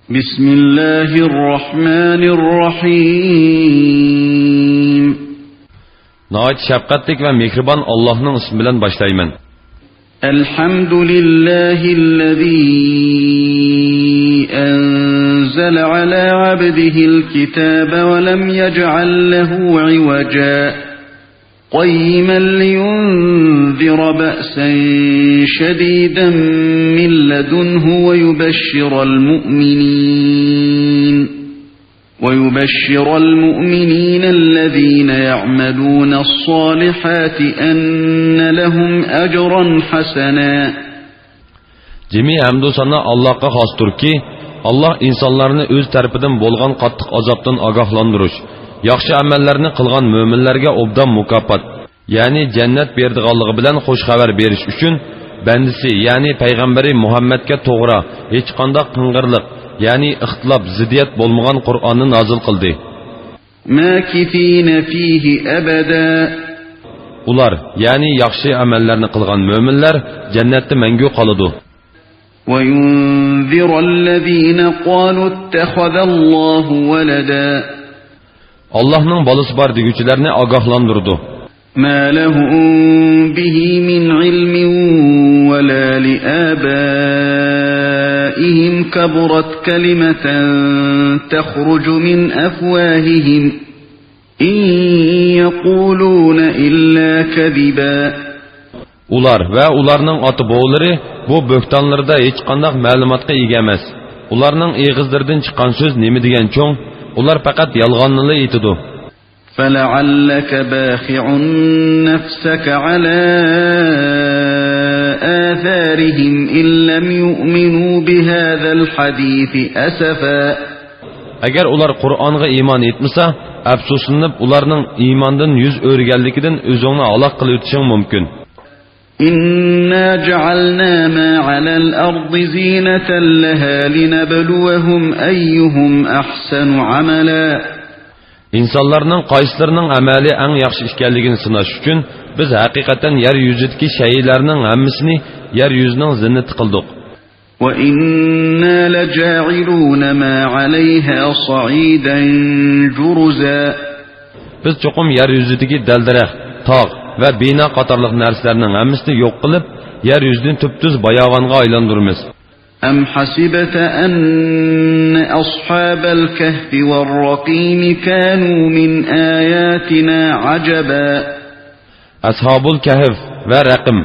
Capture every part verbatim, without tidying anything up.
بسم الله الرحمن الرحيم. ناھايىتى شەپقەتلىك ۋە مېھرىبان ئاللاھنىڭ ئىسمى بىلەن باشلايمەن. الحمد لله الذي أنزل على عبده الكتاب ولم يجعل له عوجا، قيما لينذر بأسا شديدا من لدنه ويبشر المؤمنين، ويبشر المؤمنين الذين يعملون الصالحات أن لهم أجرا حسنا. جىمى ھەمدۇ سانا ئاللاھقا خاستۇركى، ئاللاھ ئىنسانلارنى ئۆز تەرىپىدىن بولغان قاتتىق ئازابتىن ئاگاھلاندۇرۇش، ياخشى ئەمەللەرنى قىلغان مۆمىنلەرگە ئوبدان مۇكاپات، يەنى جەننەت بېرىدىغانلىقى بىلەن خۇش خەۋەر بېرىش ئۈچۈن بەندىسى، يەنى پەيغەمبىرى مۇھەممەدكە توغرا، ھېچقانداق قىڭغىرلىق، يەنى ئىختىلاپ، زىددىيەت بولمىغان قۇرئاننى نازىل قىلدى. ماكثين فيه أبدا. ئۇلار، يەنى ياخشى ئەمەللەرنى قىلغان مۆمىنلەر جەننەتتە مەڭگۈ قالىدۇ. وينذر الذين قالوا اتخذ الله ولدا. ئاللاھنىڭ بالىسى بار دېگۈچىلەرنى ئاگاھلاندۇرىدۇ. ما لهم به من علم ولا لآبائهم، كبرت كلمة تخرج من أفواههم، إن يقولون إلا كذبا. ئۇلار ۋە ئۇلارنىڭ ئاتا-بوۋىلىرى بۇ بۆھتانلىرىدا ھېچقانداق مەلۇماتقا ئىگە ئەمەس. ئۇلارنىڭ ئېغىزلىرىدىن چىققان سۆز نېمە دېگەن چوڭ؟ ئۇلار پەقەت يالغاننىلا ئېيتىدۇ. فلعلك باخع نفسك على آثارهم إن لم يؤمنوا بهذا الحديث أسفا. ئەگەر ئۇلار قۇرئانغا ئىمان ئېيتمىسا، ئەپسۇسلىنىپ، ئۇلارنىڭ ئىماندىن يۈز ئۆرۈگەنلىكىدىن ئۆزۈڭنى ھالاك قىلىۋېتىشىڭ مۇمكىن. إنا جعلنا ما على الأرض زينة لها لنبلوهم أيهم أحسن عملا. ئىنسانلارنىڭ قايسىلىرىنىڭ ئەمەلى ئەڭ ياخشى ئىكەنلىكىنى سىناش ئۈچۈن، بىز ھەقىقەتەن يەر يۈزىدىكى شەيئىلەرنىڭ ھەممىسىنى يەر يۈزىنىڭ زىننىتى قىلدۇق. وإنا لجاعلون ما عليها صعيدا جرزا. بىز چوقۇم يەر يۈزىدىكى دەل-دەرەخ، تاغ ۋە بىنا قاتارلىق نەرسىلەرنىڭ ھەممىسىنى يوق قىلىپ، يەر يۈزىنى تۈپتۈز باياۋانغا ئايلاندۇرىمىز. أم حسبت أن أصحاب الكهف والرقيم كانوا من آياتنا عجبا. ئەسھابۇل كەھف ۋە رەقىم،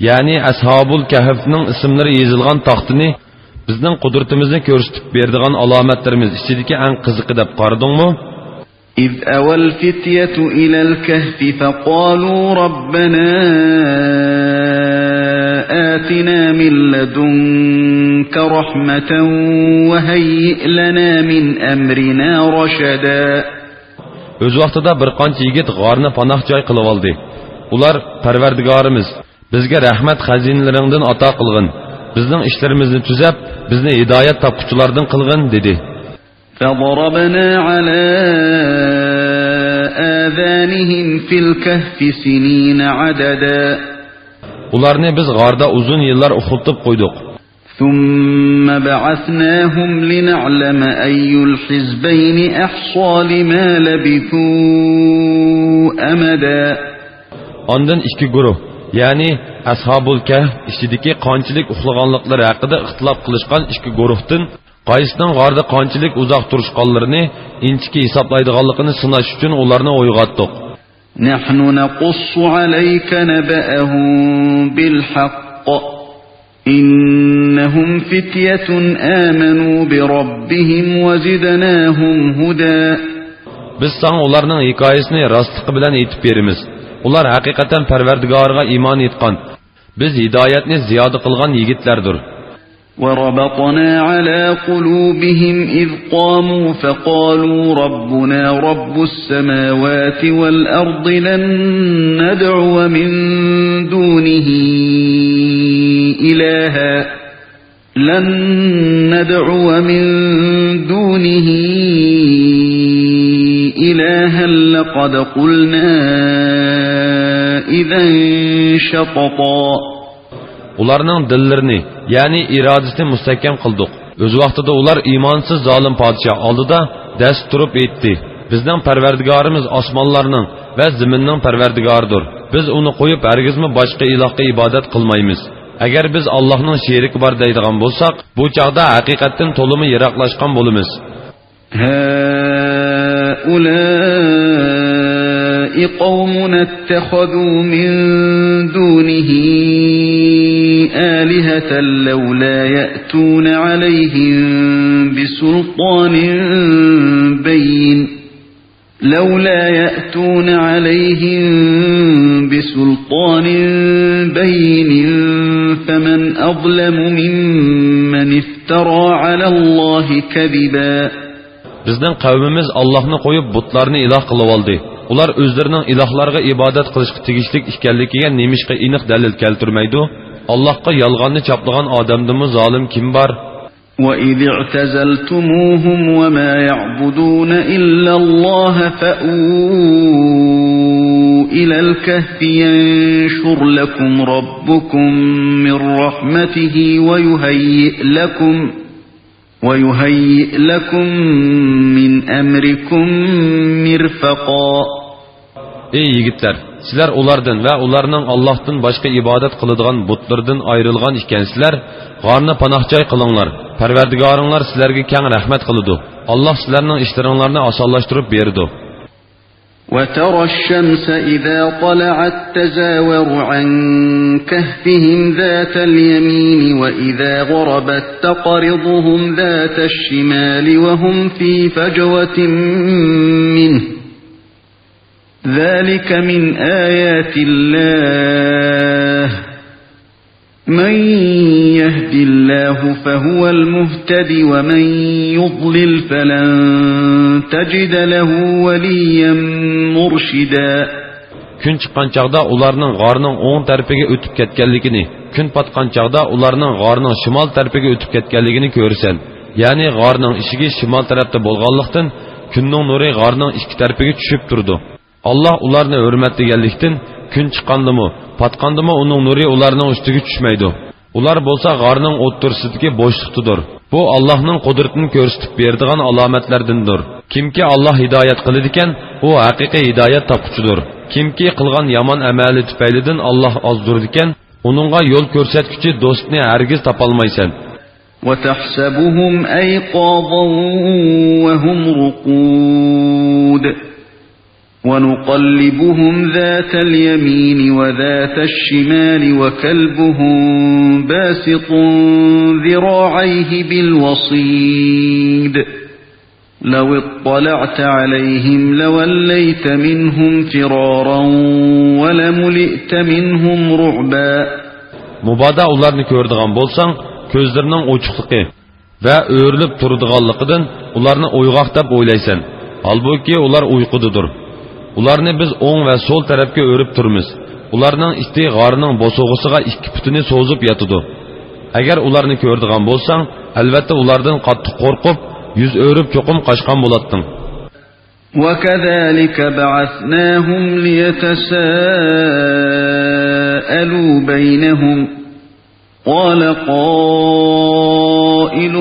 يەنى ئەسھابۇل كەھفنىڭ ئىسىملىرى يېزىلغان تاختىنى بىزنىڭ قۇدرىتىمىزنى كۆرسىتىپ بېرىدىغان ئالامەتلىرىمىز ئىچىدىكى ئەڭ قىزىقى دەپ قارىدىڭمۇ؟ إذ أوى الفتية إلى الكهف فقالوا ربنا آتنا من لدنك رحمة وهيئ لنا من أمرنا رشدا. ئۆز ۋاقتىدا بىر قانچە يىگىت غارنى پاناھ جاي قىلىۋالدى. ئۇلار، پەرۋەردىگارىمىز، بىزگە رەھمەت خەزىنىلىرىڭدىن ئاتا قىلغىن، بىزنىڭ ئىشلىرىمىزنى تۈزەپ، بىزنى ھىدايەت تاپقۇچىلاردىن قىلغىن، دېدى. فضربنا على آذانهم في الكهف سنين عددا. ئۇلارنى بىز غاردا ئۇزۇن يىللار ئۇخلىتىپ قويدۇق. ثم بعثناهم لنعلم أي الحزبين أحصى لما لبثوا أمدا. ئاندىن ئىككى گۇرۇھ، يەنى ئەسھابۇل كەھف ئىچىدىكى قانچىلىك ئۇخلىغانلىقلىرى ھەققىدە ئىختىلاپ قىلىشقان ئىككى گۇرۇھتىن قايسىنىڭ غاردا قانچىلىك ئۇزاق تۇرۇشقانلىرىنى ئىنچىكە ھېسابلايدىغانلىقىنى سىناش ئۈچۈن ئۇلارنى ئويغاتتۇق. نحن نقص عليك نبأهم بالحق إنهم فتية آمنوا بربهم وزدناهم هدى. بىز ساڭا ئۇلارنىڭ ھېكايىسىنى راستلىقى بىلەن ئېيتىپ بېرىمىز. ئۇلار ھەقىقەتەن پەرۋەردىگارىغا ئىمان ئېيتقان، بىز ھىدايەتنى زىيادە قىلغان يىگىتلەردۇر. وربطنا على قلوبهم إذ قاموا فقالوا ربنا رب السماوات والأرض لن ندعو من دونه إلها، لن ندعو من دونه إلها لقد قلنا إذا شططا. ئۇلارنىڭ دىللىرىنى، يەنى ئىرادىسىنى مۇستەھكەم قىلدۇق. ئۆز ۋاقتىدا ئۇلار ئىمانسىز زالىم پادىشاھ ئالدىدا دەس تۇرۇپ ئېيتتى: «بىزنىڭ پەرۋەردىگارىمىز ئاسمانلارنىڭ ۋە زېمىننىڭ پەرۋەردىگارىدۇر. بىز ئۇنى قويۇپ ھەرگىزمۇ باشقا ئىلاھقا ئىبادەت قىلمايمىز. ئەگەر بىز ئاللاھنىڭ شېرىكى بار دەيدىغان بولساق، بۇ چاغدا ھەقىقەتتىن تولىمۇ يىراقلاشقان بولىمىز.» هؤلاء قومنا اتخذوا من دونه آلهة لولا يأتون عليهم بسلطان بين، لولا يأتون عليهم بسلطان بين فمن أظلم ممن افترى على الله كذبا. بىزنىڭ قەۋمىمىز ئاللاھنى قويۇپ بۇتلارنى ئىلاھ قىلىۋالدى. ئۇلار ئۆزلىرىنىڭ ئىلاھلارغا ئىبادەت قىلىشقا تېگىشلىك ئىكەنلىكىگە نېمىشقا ئېنىق دەلىل كەلتۈرمەيدۇ؟ ئاللاھقا يالغاننى چاپلىغان ئادەمدىنمۇ زالىم كىم بار؟ وإذ اعتزلتموهم وما يعبدون إلا الله فأووا إلى الكهف ينشر لكم ربكم من رحمته ويهيئ لكم ويهيئ لكم من أمركم مرفقا. ئەي يىگىتلەر، سىلەر ئۇلاردىن ۋە ئۇلارنىڭ ئاللاھتىن باشقا ئىبادەت قىلىدىغان بۇتلىرىدىن ئايرىلغان ئىكەنسىلەر، غارنى پاناھجاي قىلىڭلار، پەرۋەردىگارىڭلار سىلەرگە كەڭ رەھمەت قىلىدۇ، ئاللاھ سىلەرنىڭ ئىشلىرىڭلارنى ئاسانلاشتۇرۇپ بېرىدۇ. وترى الشمس إذا طلعت تزاور عن كهفهم ذات اليمين وإذا غربت تقرضهم ذات الشمال وهم في فجوة منه، ذلك من آيات الله، من يهد الله فهو المهتد ومن يضلل فلن تجد له وليا مرشدا. كۈن چىققان چاغدا ئۇلارنىڭ غارنىڭ ئوڭ تەرىپىگە ئۆتۈپ كەتكەنلىكىنى، كۈن پاتقان چاغدا ئۇلارنىڭ غارنىڭ شىمال تەرىپىگە ئۆتۈپ كەتكەنلىكىنى كۆرىسەن. يەنى غارنىڭ ئىشىكى شىمال تەرەپتە بولغانلىقتىن، كۈننىڭ نۇرى غارنىڭ ئىككى تەرىپىگە چۈشۈپ تۇرىدۇ. ئاللاھ ئۇلارنى ھۆرمەتلىگەنلىكتىن، كۈن چىققاندىمۇ، پاتقاندىمۇ ئۇنىڭ نۇرى ئۇلارنىڭ ئۈستىگە چۈشمەيدۇ. ئۇلار بولسا غارنىڭ ئوتتۇرىسىدىكى بوشلۇقتىدۇر. بۇ ئاللاھنىڭ قۇدرىتىنى كۆرسىتىپ بېرىدىغان ئالامەتلەردىندۇر. كىمكى ئاللاھ ھىدايەت قىلىدىكەن، ئۇ ھەقىقىي ھىدايەت تاپقۇچىدۇر. كىمكى قىلغان يامان ئەمەلى تۈپەيلىدىن ئاللاھ ئازدۇرىدىكەن، ئۇنىڭغا يول كۆرسەتكۈچى دوستنى ھەرگىز تاپالمايسەن. وتحسبهم أيقاظا وهم رقود ونقلبهم ذات اليمين وذات الشمال وكلبهم باسط ذراعيه بالوصيد لو اطلعت عليهم لوليت منهم فرارا ولملئت منهم رعبا. مۇبادا ئۇلارنى كۆرىدىغان بولساڭ، كۆزلىرىنىڭ ئوچۇقلۇقى ۋە ئۆرۈلۈپ تۇرىدىغانلىقىدىن ئۇلارنى ئويغاق دەپ ئويلايسەن. ھالبۇكى، ئۇلار ئۇيقۇدىدۇر. ئۇلارنى بىز ئوڭ ۋە سول تەرەپكە ئۆرۈپ تۇرىمىز. ئۇلارنىڭ ئىتى غارنىڭ بوسۇغىسىغا ئىككى پۇتىنى سوزۇپ ياتىدۇ. ئەگەر ئۇلارنى كۆرىدىغان بولساڭ، ئەلۋەتتە ئۇلاردىن قاتتىق قورقۇپ، يۈز ئۆرۈپ چوقۇم قاچقان بولاتتىڭ. وكذلك بعثناهم ليتساءلوا بينهم قال قائل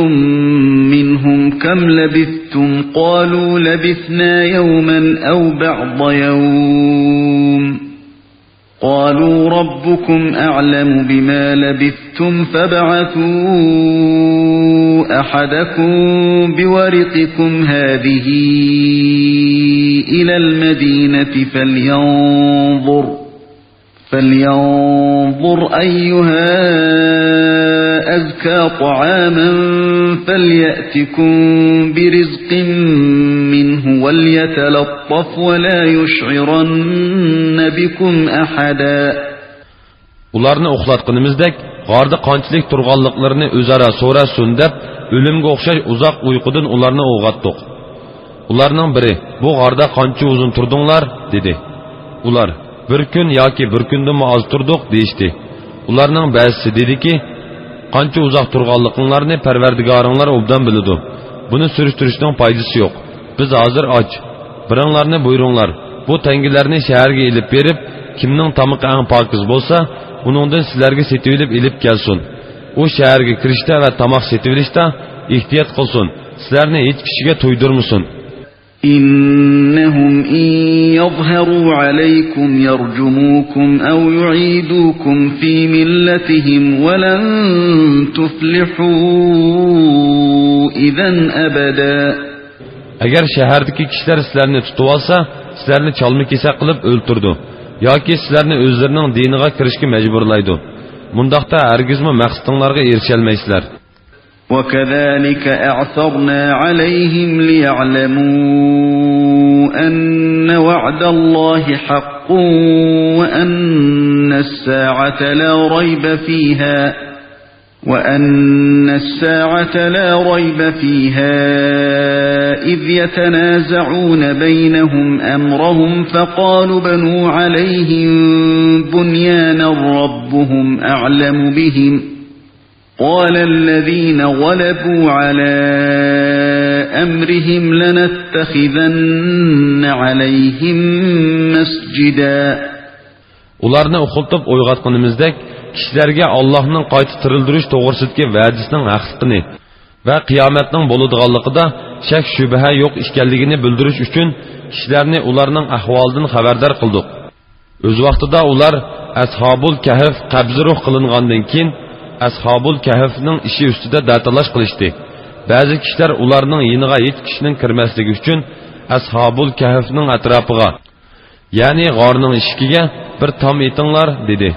منهم كم لبثتم قالوا لبثنا يوما أو بعض يوم قالوا ربكم أعلم بما لبثتم فابعثوا أحدكم بورقكم هذه إلى المدينة فلينظر فلينظر أيها أزكى طعاما فليأتكم برزق منه وليتلطف ولا يشعرن بكم أحدا. ئۇلارنى ئۇخلاتقىنىمىزدەك، غاردا قانچىلىك تۇرغانلىقلىرىنى ئۆزئارا سوراشسۇن دەپ، ئۆلۈمگە ئوخشاش ئۇزاق ئۇيقۇدىن ئۇلارنى ئويغاتتۇق. ئۇلارنىڭ بىرى، بۇ غاردا قانچە ئۇزۇن تۇردۇڭلار؟ دېدى. ئۇلار، بىر كۈن ياكى بىر كۈندىنمۇ ئاز تۇردۇق، دېيىشتى. ئۇلارنىڭ بەزىسى دېدىكى، قانچە ئۇزاق تۇرغانلىقىڭلارنى پەرۋەردىگارىڭلار ئوبدان بىلىدۇ. بۇنى سۈرۈشتۈرۈشنىڭ پايدىسى يوق. بىز ھازىر ئاچ. بىرىڭلارنى بۇيرۇڭلار، بۇ تەڭگىلەرنى شەھەرگە ئېلىپ بېرىپ، كىمنىڭ تامىقى ئەڭ پاكىز بولسا، ئۇنىڭدىن سىلەرگە سېتىۋېلىپ ئېلىپ كەلسۇن. ئۇ شەھەرگە كىرىشتە ۋە تاماق سېتىۋېلىشتا ئېھتىيات قىلسۇن، سىلەرنى ھېچ كىشىگە تۇيدۇرمىسۇن. إنهم إن يظهروا عليكم يرجموكم أو يعيدوكم في ملتهم ولن تفلحوا إذا أبدا. ئەگەر شەھەردىكى كىشىلەر سىلەرنى تۇتۇۋالسا، سىلەرنى چالما-كېسەك قىلىپ ئۆلتۈرىدۇ ياكى سىلەرنى ئۆزلىرىنىڭ دىنىغا كىرىشكە مەجبۇرلايدۇ. مۇنداقتا ھەرگىزمۇ مەقسىتىڭلارغا ئېرىشەلمەيسىلەر. وكذلك أعثرنا عليهم ليعلموا أن وعد الله حق وأن الساعة لا ريب فيها وأن الساعة لا ريب فيها إذ يتنازعون بينهم أمرهم فقالوا ابنوا عليهم بنيانا ربهم أعلم بهم قال الذين غلبوا على أمرهم لنتخذن عليهم مسجدا. ئۇلارنى ئۇخلىتىپ ئويغاتقىنىمىزدەك، كىشىلەرگە ئاللاھنىڭ قايتا تىرىلدۈرۈش توغرىسىدىكى ۋەدىسىنىڭ ھەقلىقىنى ۋە قىيامەتنىڭ بولىدىغانلىقىدا شەك-شۈبھە يوق ئىكەنلىكىنى بىلدۈرۈش ئۈچۈن، كىشىلەرنى ئۇلارنىڭ ئەھۋالىدىن خەۋەردار قىلدۇق. ئۆز ۋاقتىدا ئۇلار ئەسھابۇل كەھف قەبزى روھ قىلىنغاندىن كېيىن، ئەسھابۇل كەھفنىڭ ئىشى ئۈستىدە دەتالاش قىلىشتى. بەزى كىشىلەر ئۇلارنىڭ يېنىغا ھېچ كىشىنىڭ كىرمەسلىكى ئۈچۈن، ئەسھابۇل كەھفنىڭ ئەتراپىغا، يەنى غارنىڭ ئىشىكىگە بىر تام ئېتىڭلار، دېدى.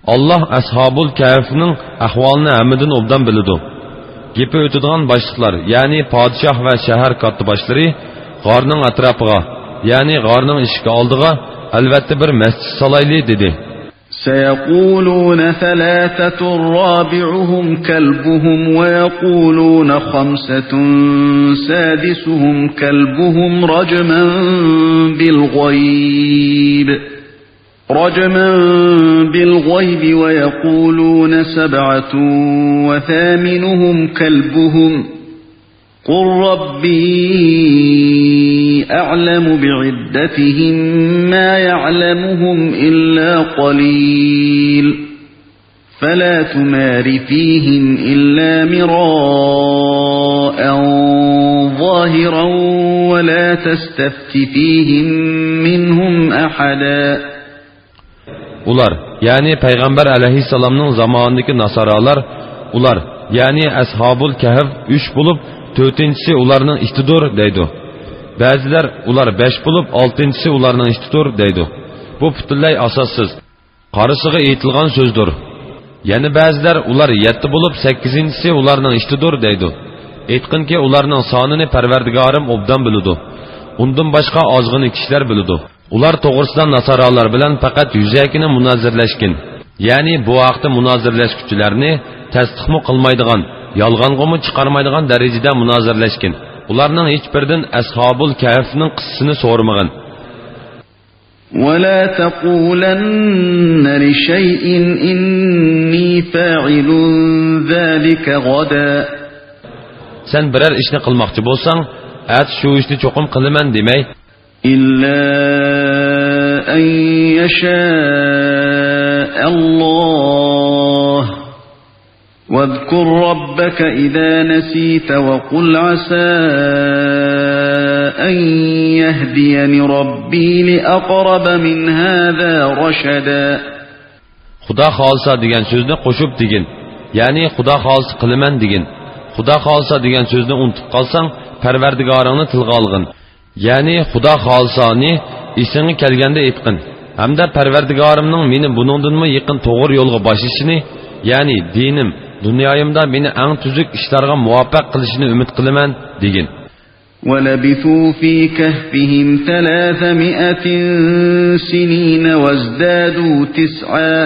ئاللاھ ئەسھابۇل كەھفنىڭ ئەھۋالىنى ھەممىدىن ئوبدان بىلىدۇ. گېپى ئۆتىدىغان باشلىقلار، يەنى پادىشاھ ۋە شەھەر كاتتىباشلىرى غارنىڭ ئەتراپىغا، يەنى غارنىڭ ئىشىكى ئالدىغا ئەلۋەتتە بىر مەسچىت سالايلى، دېدى. سيقولون ثلاثة رابعهم كلبهم ويقولون خمسة سادسهم كلبهم رجما بالغيب، رجما بالغيب ويقولون سبعة وثامنهم كلبهم قل ربي أعلم بعدتهم ما يعلمهم إلا قليل فلا تمار فيهم إلا مراء ظاهرا ولا تستفت فيهم منهم أحدا. ئۇلار، يەنى پەيغەمبەر ئەلەيھىسسالامنىڭ زامانىدىكى ناسارالار، ئۇلار، يەنى ئەسھابۇل كەھف ئۈچ بولۇپ، تۆتىنچىسى ئۇلارنىڭ ئىتىدۇر، دەيدۇ. بەزىلەر، ئۇلار بەش بولۇپ، ئالتىنچىسى ئۇلارنىڭ ئىتىدۇر، دەيدۇ. بۇ پۈتۈنلەي ئاساسسىز، قارىسىغا ئېيتىلغان سۆزدۇر. يەنە بەزىلەر، ئۇلار يەتتە بولۇپ، سەككىزىنچىسى ئۇلارنىڭ ئىتىدۇر، دەيدۇ. ئېيتقىنكى، ئۇلارنىڭ سانىنى پەرۋەردىگارىم ئوبدان بىلىدۇ. ئۇندىن باشقا ئازغىنە كىشىلەر بىلىدۇ. ئۇلار توغرىسىدا ناسارالار بىلەن پەقەت يۈزەكىنە مۇنازىرىلەشكىن. يەنى بۇ ھەقتە مۇنازىرىلەشكۈچىلەرنى تەستىقمۇ قىلمايدىغان، يالغانغىمۇ چىقارمايدىغان دەرىجىدە مۇنازىرىلەشكىن. ئۇلارنىڭ ھېچبىرىدىن ئەسھابۇل كەھفنىڭ قىسسىسىنى سورىمىغىن. ولا تقولن لشيء إني فاعل ذلك غدا. سەن بىرەر ئىشنى قىلماقچى بولساڭ، ئەتە شۇ ئىشنى چوقۇم قىلىمەن دېمەي. إلا أن يشاء الله. واذكر ربك إذا نسيت وقل عسى أن يهديني ربي لأقرب من هذا رشدا. خۇدا خالىسا دېگەن سۆزنى قوشۇپ دېگىن. يەنى خۇدا خالىسا قىلىمەن دېگىن. خۇدا خالىسا دېگەن سۆزنى ئۇنتۇپ قالساڭ، پەرۋەردىگارىڭنى تىلغا ئالغىن. يەنى خۇدا خالىسانى ئېسىڭە كەلگەندە ئېيتقىن. ھەمدە پەرۋەردىگارىمنىڭ مېنى بۇنىڭدىنمۇ يېقىن توغرا يولغا باشلىشىنى، يەنى دىنىم، دۇنيايىمدا مېنى ئەڭ تۈزۈك ئىشلارغا مۇۋەپپەق قىلىشىنى ئۈمىد قىلىمەن، دېگىن. ولبثوا في كهفهم ثلاثمائة سنين وازدادوا تسعا.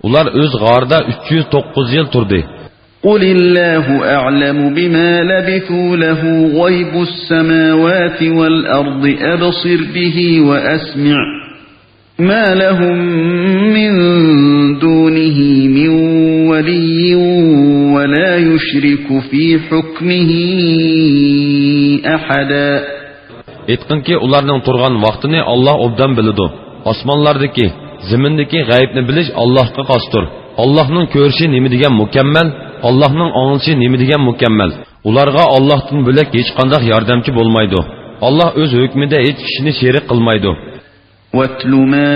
ئۇلار ئۆز غارىدا ئۈچ يۈز توققۇز يىل تۇردى. قل الله أعلم بما لبثوا له غيب السماوات والأرض أبصر به وأسمع ما لهم من دونه من ولي ولا يشرك في حكمه أحدا. ئېيتقىنكى، ئۇلارنىڭ تۇرغان ۋاقتىنى ئاللاھ ئوبدان بىلىدۇ. ئاسمانلاردىكى، زېمىندىكى غەيىبنى بىلىش ئاللاھقا خاستۇر. ئاللاھنىڭ كۆرۈشى نېمە دېگەن مۇكەممەل، ئاللاھنىڭ ئاڭلىشى نېمە دېگەن مۇكەممەل. ئۇلارغا ئاللاھتىن بۆلەك ھېچقانداق ياردەمچى بولمايدۇ. ئاللاھ ئۆز ھۆكمىدە ھېچ كىشىنى شېرىك قىلمايدۇ. واتل ما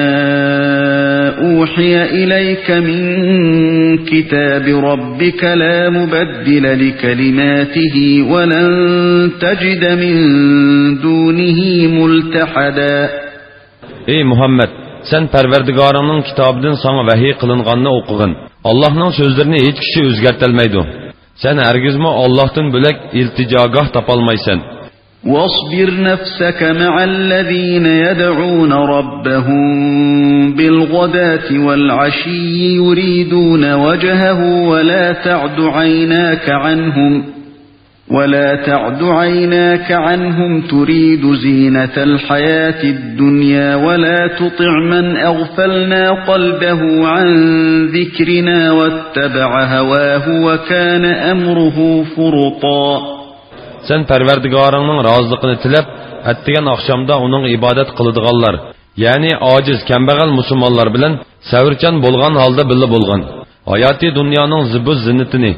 أوحي إليك من كتاب ربك لا مبدل لكلماته ولن تجد من دونه ملتحدا. ئەي مۇھەممەد، سەن پەرۋەردىگارىڭنىڭ كىتابىدىن ساڭا ۋەھىي قىلىنغاننى ئوقۇغىن. ئاللاھنىڭ سۆزلىرىنى ھېچ كىشى ئۆزگەرتەلمەيدۇ. سەن ھەرگىزمۇ ئاللاھتىن بۆلەك ئىلتىجاگاھ تاپالمايسەن. واصبر نفسك مع الذين يدعون ربهم بالغداة والعشي يريدون وجهه ولا تعد عيناك عنهم ولا تعد عيناك عنهم تريد زينة الحياة الدنيا ولا تطع من أغفلنا قلبه عن ذكرنا واتبع هواه وكان أمره فرطا. سەن پەرۋەردىگارىڭنىڭ رازىلىقىنى تىلەپ، ئەتىگەن ئاخشامدا ئۇنىڭغا ئىبادەت قىلىدىغانلار، يەنى ئاجىز، كەمبەغەل مۇسۇلمانلار بىلەن سەۋرچان بولغان ھالدا بىللە بولغىن. ھاياتىي دۇنيانىڭ زىبۇ زىننىتىنى،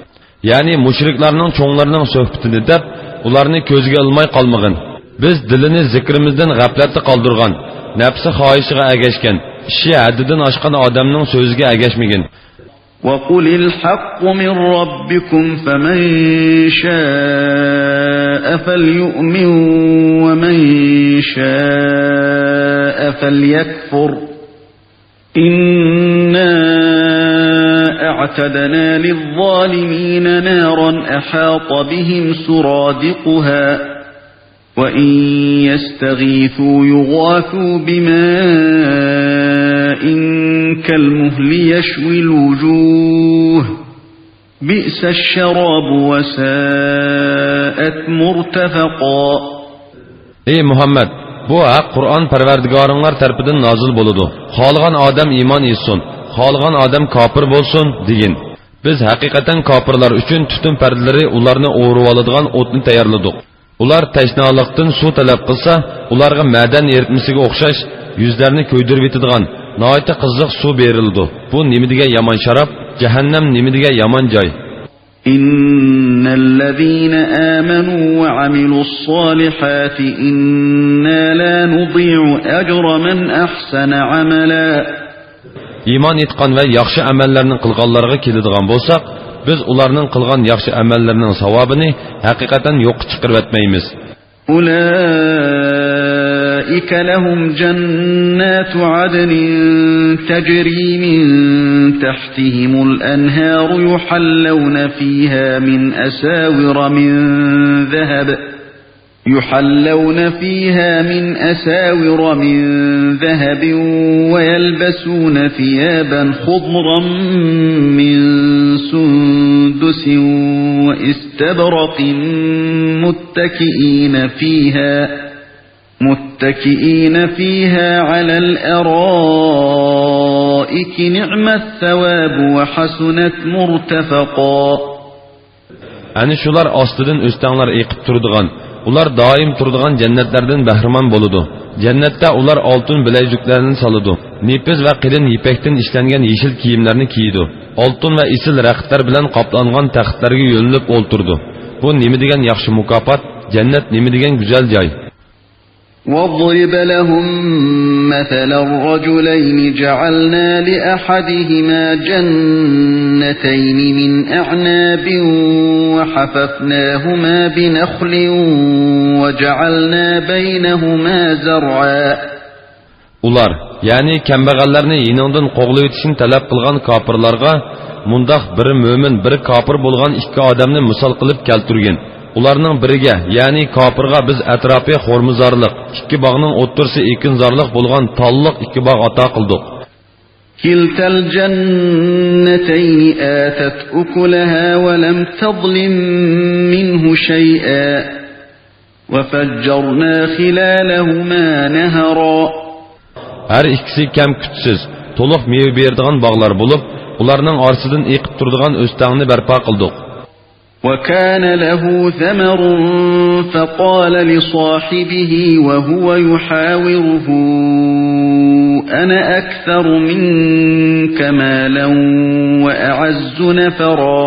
يەنى مۇشرىكلارنىڭ چوڭلىرىنىڭ سۆھبىتىنى دەپ، ئۇلارنى كۆزگە ئىلماي قالمىغىن. بىز دىلىنى زىكرىمىزدىن غەپلەتتە قالدۇرغان، نەپسى خاھىشىغا ئەگەشكەن، ئىشى ھەددىدىن ئاشقان ئادەمنىڭ سۆزىگە ئەگەشمىگىن. وقل الحق من ربكم فمن شاء فليؤمن ومن شاء فليكفر. إنا أعتدنا للظالمين نارا أحاط بهم سرادقها وإن يستغيثوا يغاثوا بماء كالمهل يشوي الوجوه بئس الشراب وساءت مرتفقا. ئەي مۇھەممەد، بۇ ھەق قۇرئان پەرۋەردىگارىڭلار تەرىپىدىن نازىل بولىدۇ. خالىغان ئادەم ئىمان ئېيتسۇن، خالىغان ئادەم كاپىر بولسۇن، دېگىن. بىز ھەقىقەتەن كاپىرلار ئۈچۈن تۈتۈن پەردىلىرى ئۇلارنى ئورىۋالىدىغان ئوتنى تەييارلىدۇق. ئۇلار تەشنالىقتىن سۇ تەلەپ قىلسا، ئۇلارغا مەدەن ئېرىتمىسىگە ئوخشاش يۈزلەرنى كۆيدۈرۈۋېتىدىغان ناھايىتى قىزىق سۇ بېرىلىدۇ. بۇ نېمە دېگەن يامان شاراب، جەھەننەم نېمە دېگەن يامان جاي. إن الذين آمنوا وعملوا الصالحات إنا لا نضيع أجر من أحسن عملا. ئىمان ئېيتقان ۋە ياخشى ئەمەللەرنى قىلغانلارغا كېلىدىغان بولساق، بىز ئۇلارنىڭ قىلغان ياخشى ئەمەللىرىنىڭ ساۋابىنى ھەقىقەتەن يوققا چىقىرىۋەتمەيمىز. أولئك لهم جنات عدن تجري من تحتهم الأنهار يحلون فيها من أساور من ذهب يحلون فيها من أساور من ذهب ويلبسون ثيابا خضرا من سندس وإستبرق متكئين فيها، متكئين فيها على الأرائك نعم الثواب وحسنت مرتفقا. ئەنە شۇلار ئاستىدىن ئۆستەڭلەر ئېقىپ تۇرىدىغان، ئۇلار دائىم تۇرىدىغان جەننەتلەردىن بەھرىمەن بولىدۇ. جەننەتتە ئۇلار ئالتۇن بىلەيزۈكلەرنى سالىدۇ، نېپىز ۋە قېلىن يىپەكتىن ئىشلەنگەن يېشىل كىيىملەرنى كىيىدۇ. ئالتۇن ۋە ئېسىل رەختلەر بىلەن قاپلانغان تەختلەرگە يۆلىنىپ ئولتۇرىدۇ. بۇ نېمە دېگەن ياخشى مۇكاپات، جەننەت نېمە دېگەن گۈزەل جاي. واضرب لهم مثلا رجلين جعلنا لأحدهما جنتين من أعناب وحففناهما بنخل وجعلنا بينهما زرعا. ئۇلار، يەنى كەمبەغەللەرنى يېنىڭدىن قوغلىۋېتىشنى تەلەپ قىلغان كاپىرلارغا، مۇنداق بىرى مۆمىن، بىرى كاپىر بولغان ئىككى ئادەمنى مىسال قىلىپ كەلتۈرگىن. ئۇلارنىڭ بىرىگە، يەنى كاپىرغا بىز ئەتراپى خورمىزارلىق، ئىككى باغنىڭ ئوتتۇرىسى ئېكىنزارلىق بولغان تاللىق ئىككى باغ ئاتا قىلدۇق. كلتا الجنتين آتت أكلها ولم تظلم منه شيئا وفجرنا خلالهما نهرا. ھەر ئىككىسى كەم-كۈتسىز، تولۇق مېۋە بېرىدىغان باغلار بولۇپ، ئۇلارنىڭ ئارىسىدىن ئېقىپ تۇرىدىغان ئۆستەڭنى بەرپا قىلدۇق. وكان له ثمر فقال لصاحبه وهو يحاوره أنا أكثر منك مالا وأعز نفرا.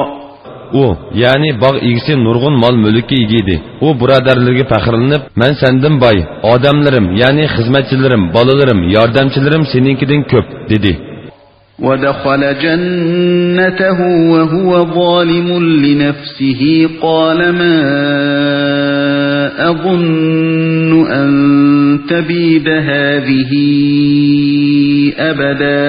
ئۇ، يەنى باغ ئىگىسى نۇرغۇن مال-مۈلۈككە ئىگە ئىدى. ئۇ بۇرادەرلىرىگە پەخىرلىنىپ، مەن سەندىن باي، ئادەملىرىم، يەنى خىزمەتچىلىرىم، بالىلىرىم، ياردەمچىلىرىم سېنىڭكىدىن كۆپ، دېدى. ودخل جنته وهو ظالم لنفسه قال ما أظن أن تبيد هذه أبدا.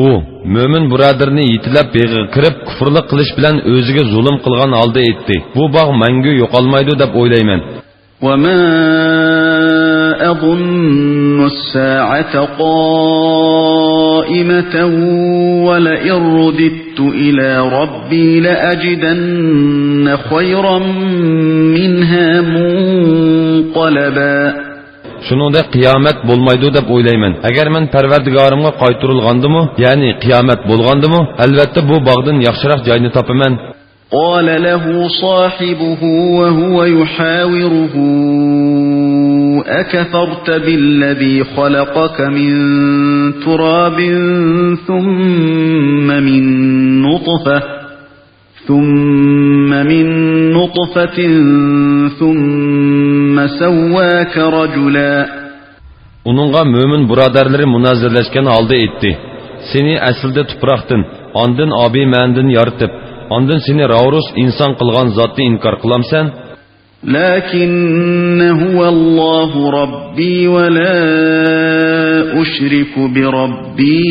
ئۇ، مۆمىن بۇرادىرىنى يېتىلەپ بېغىغا كىرىپ، كۇفرلۇق قىلىش بىلەن ئۆزىگە زۇلۇم قىلغان ھالدا ئېيتتى، بۇ باغ مەڭگۈ يوقالمايدۇ دەپ ئويلايمەن. وما أظن الساعة قائمة ولئن رددت إلى ربي لأجدن خيرا منها منقلبا. شۇنىڭدەك قىيامەت بولمايدۇ دەپ ئويلايمەن. ئەگەر مەن پەرۋەردىگارىمغا قايتۇرۇلغاندىمۇ، يەنى قىيامەت بولغاندىمۇ، ئەلۋەتتە بۇ باغدىن ياخشىراق جاينى تاپىمەن. قال له صاحبه وهو يحاوره أكفرت بالذي خلقك من تراب ثم من نطفة ثم من نطفة ثم سواك رجلا. ئۇنىڭغا مۆمىن بۇرادەرلىرى مۇنازىرىلەشكەن ھالدا ئېيتتى، سېنى ئەسلىدە تۇپراقتىن، ئاندىن ئابىمەندىن يارىتىپ، ئاندىن سېنى راۋرۇس ئىنسان قىلغان زاتنى ئىنكار قىلامسەن؟ لكن هو الله ربي ولا أشرك بربي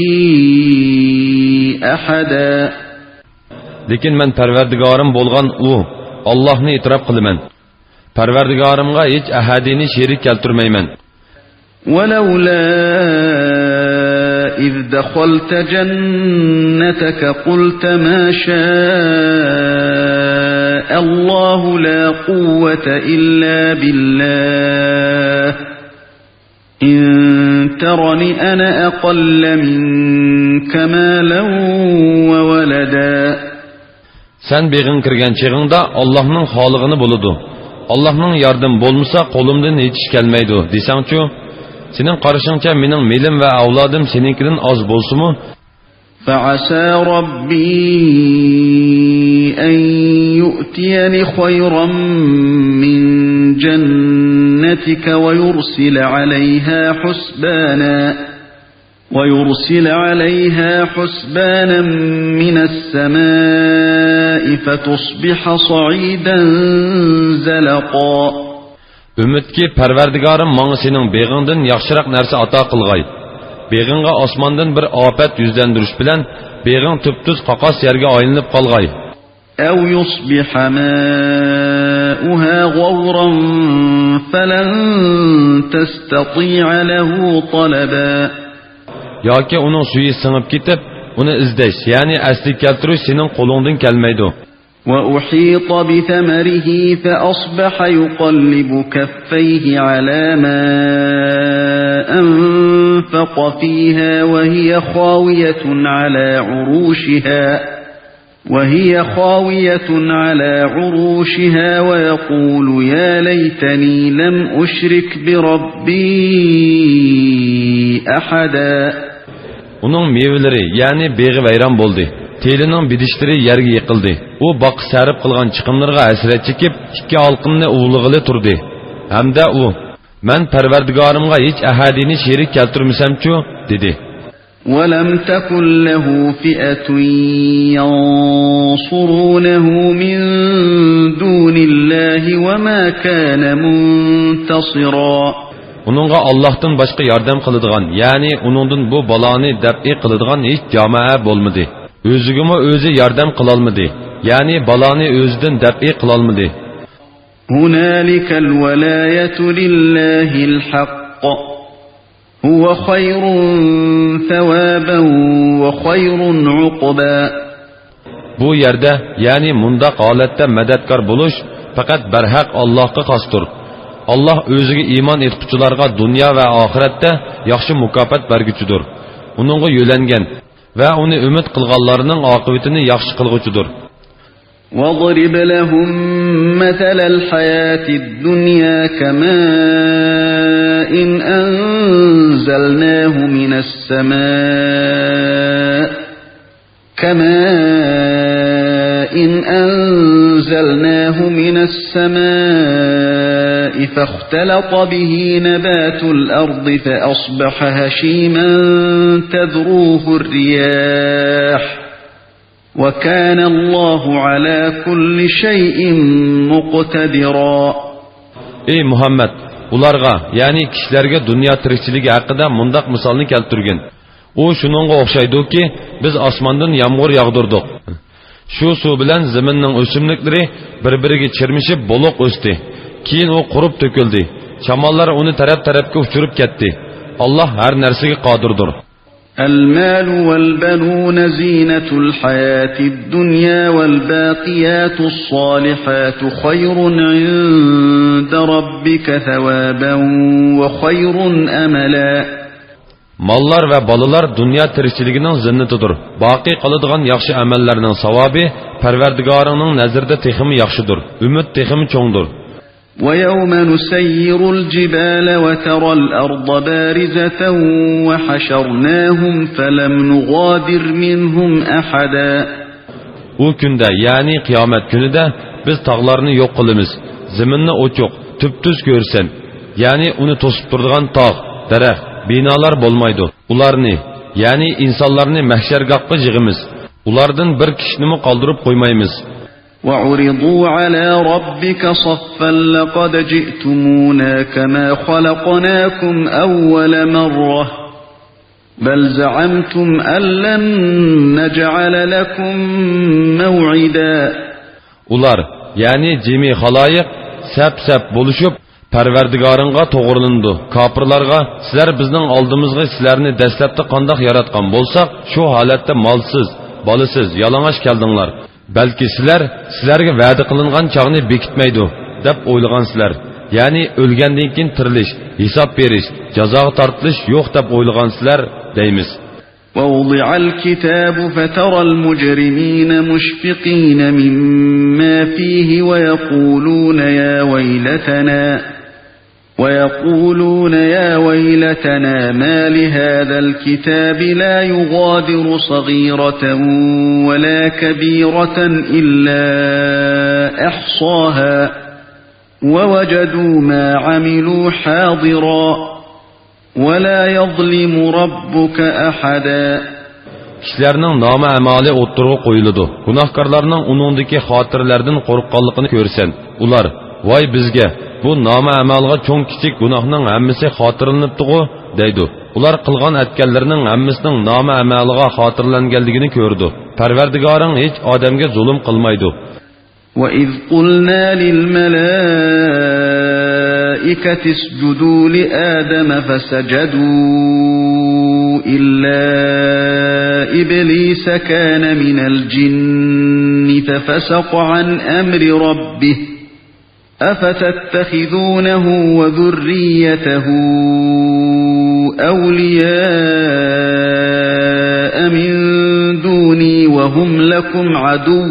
أحدا. لېكىن مەن پەرۋەردىگارىم بولغان ئۇ، ئاللاھنى ئېتىراپ قىلىمەن. پەرۋەردىگارىمغا ھېچ ئەھەدىنى شېرىك كەلتۈرمەيمەن. ولولا إذ دخلت جنتك قلت ما شاء الله لا قوة إلا بالله إن ترن أنا أقل منك مالا وولدا. سەن بېغىڭغا كىرگەن چېغىڭدا، ئاللاھنىڭ خالىغىنى بولىدۇ، ئاللاھنىڭ ياردىمى بولمىسا، قولۇمدىن ھېچ ئىش كەلمەيدۇ، دېسەڭچۇ؟ سېنىڭ قارىشىڭچە مېنىڭ مېلىم ۋە ئەۋلادىم سېنىڭكىدىن ئاز بولسىمۇ، فعسى ربي أن يؤتيني خيرا من جنتك ويرسل عليها حسبانا، ويرسل عليها حسبانا من السماء فتصبح صعيدا زلقا. ئۈمىدكى، پەرۋەردىگارىم ماڭا سېنىڭ بېغىڭدىن ياخشىراق نەرسە ئاتا قىلغاي. بېغىڭغا ئاسماندىن بىر ئاپەت يۈزلەندۈرۈش بىلەن بېغىڭ تۈپتۈز قاقاس يەرگە ئايلىنىپ قالغاي. أو يصبح ماؤها غورا فلن تستطيع له طلبا. ياكى ئۇنىڭ سۈيى سىڭىپ كېتىپ، ئۇنى ئىزدەش، يەنى ئەسلىگە كەلتۈرۈش سېنىڭ قولۇڭدىن كەلمەيدۇ. وأحيط بثمره فأصبح يقلب كفيه على ما أنفق فيها وهي خاوية على عروشها، وهي خاوية على عروشها ويقول يا ليتني لم أشرك بربي أحدا. ئۇنىڭ مېۋىلىرى، يەنى بېغى ۋەيران بولدى. تېلىنىڭ بېدىشلىرى يەرگە يىقىلدى. ئۇ باغقا سەرپ قىلغان چىقىملىرىغا ھەسرەت چېكىپ، ئىككى ھالقىنىنى ئۇۋىلىغىلى تۇردى. ھەمدە ئۇ، مەن پەرۋەردىگارىمغا ھېچ ئەھەدىنى شېرىك كەلتۈرمىسەمچۇ؟ دېدى. ولم تكن له فئة ينصرونه من دون الله وما كان منتصرا. ئۇنىڭغا ئاللاھتىن باشقا ياردەم قىلىدىغان، يەنى ئۇنىڭدىن بۇ بالانى دەپئى قىلىدىغان ھېچ جامائە بولمىدى. ئۆزىگىمۇ ئۆزى ياردەم قىلالمىدى، يەنى بالانى ئۆزىدىن دەپئى قىلالمىدى. هنالك الولاية لله الحق هو خير ثوابا وخير عقبا. بۇ يەردە، يەنى مۇنداق ھالەتتە مەدەتكار بولۇش پەقەت بەرھەق ئاللاھقا خاستۇر. ئاللاھ ئۆزىگە ئىمان ئېيتقۇچىلارغا دۇنيا ۋە ئاخىرەتتە ياخشى مۇكاپات بەرگۈچىدۇر. ئۇنىڭغا يۆلەنگەن ۋە ئۇنى ئۈمىد قىلغانلارنىڭ ئاقىۋىتىنى ياخشى قىلغۇچىدۇر. واضرب لهم مثل الحياة الدنيا كماء أنزلناه من السماء كماء أنزلناه من السماء فاختلط به نبات الأرض فأصبح هشيما تذروه الرياح وكان الله على كل شيء مقتدرا. ئەي مۇھەممەد، ئۇلارغا، يەنى كىشىلەرگە دۇنيا تىرىكچىلىكى ھەققىدە مۇنداق مىسالنى كەلتۈرگىن. ئۇ شۇنىڭغا ئوخشايدۇكى، بىز ئاسماندىن يامغۇر ياغدۇردۇق. شۇ سۇ بىلەن زېمىننىڭ ئۆسۈملۈكلىرى بىر-بىرىگە چىرمىشىپ بولۇق ئۆستى. كېيىن ئۇ قۇرۇپ تۆكۈلدى. شاماللار ئۇنى تەرەپ-تەرەپكە ئۇچۇرۇپ كەتتى. ئاللاھ ھەر نەرسىگە قادىردۇر. المال والبنون زينة الحياة الدنيا والباقيات الصالحات خير عند ربك ثوابا وخير أملا. ماللار ۋە بالىلار دۇنيا تىرىكچىلىكىنىڭ زىننىتىدۇر. باقىي قالىدىغان ياخشى ئەمەللەرنىڭ ساۋابى پەرۋەردىگارىڭنىڭ نەزىرىدە تېخىمۇ ياخشىدۇر، ئۈمىد تېخىمۇ چوڭدۇر. ويوم نسير الجبال وترى الأرض بارزة وحشرناهم فلم نغادر منهم أحدا. ئۇ كۈندە، يەنى قىيامەت كۈنىدە، بىز تاغلارنى يوق قىلىمىز، زېمىننى ئوچۇق، تۈپتۈز كۆرىسەن، يەنى ئۇنى توسۇپ تۇرىدىغان تاغ، دەرەخ، بىنالار بولمايدۇ. ئۇلارنى، يەنى ئىنسانلارنى مەھشەرگاھقا يىغىمىز، ئۇلاردىن بىر كىشىنىمۇ قالدۇرۇپ قويمايمىز. وعرضوا على ربك صفا لقد جئتمونا كما خلقناكم أول مرة بل زعمتم أن لن نجعل لكم موعدا. ئۇلار، يەنى جىمى خالايىق، سەپ-سەپ بولۇشۇپ، پەرۋەردىگارىڭغا توغرىلىنىدۇ. كاپىرلارغا، سىلەر بىزنىڭ ئالدىمىزغا سىلەرنى دەسلەپتە قانداق ياراتقان بولساق، شۇ ھالەتتە مالسىز، بالىسىز، يالىڭاچ كەلدىڭلار. بەلكى سىلەر سىلەرگە ۋەدە قىلىنغان چاغنى بېكىتمەيدۇ، دەپ ئويلىغانسىلەر. يەنى ئۆلگەندىن كېيىن تىرىلىش، ھېساب بېرىش، جازاغا تارتىلىش يوق دەپ ئويلىغانسىلەر، دەيمىز. ووضع الكتاب فترى المجرمين مشفقين مما فيه ويقولون يا ويلتنا، ويقولون يا ويلتنا ما لهذا الكتاب لا يغادر صغيرة ولا كبيرة إلا أحصاها ووجدوا ما عملوا حاضرا ولا يظلم ربك أحدا. كىشىلەرنىڭ نامە-ئەمالى ئوتتۇرىغا قويۇلىدۇ. گۇناھكارلارنىڭ ئۇنىڭدىكى خاتىرىلەردىن قورققانلىقىنى كۆرىسەن. ئۇلار، ۋاي بىزگە، بۇ نامە-ئەمالغا چوڭ-كىچىك گۇناھنىڭ ھەممىسى خاتىرىلىنىپتىغۇ، دەيدۇ. ئۇلار قىلغان-ئەتكەنلىرىنىڭ ھەممىسىنىڭ نامە-ئەمالىغا خاتىرىلەنگەنلىكىنى كۆرىدۇ. پەرۋەردىگارىڭ ھېچ ئادەمگە زۇلۇم قىلمايدۇ. وإذ قلنا للملائكة اسجدوا لآدم فسجدوا إلا إبليس كان من الجن ففسق عن أمر ربه أفتتخذونه وذريته أولياء من دوني وهم لكم عدو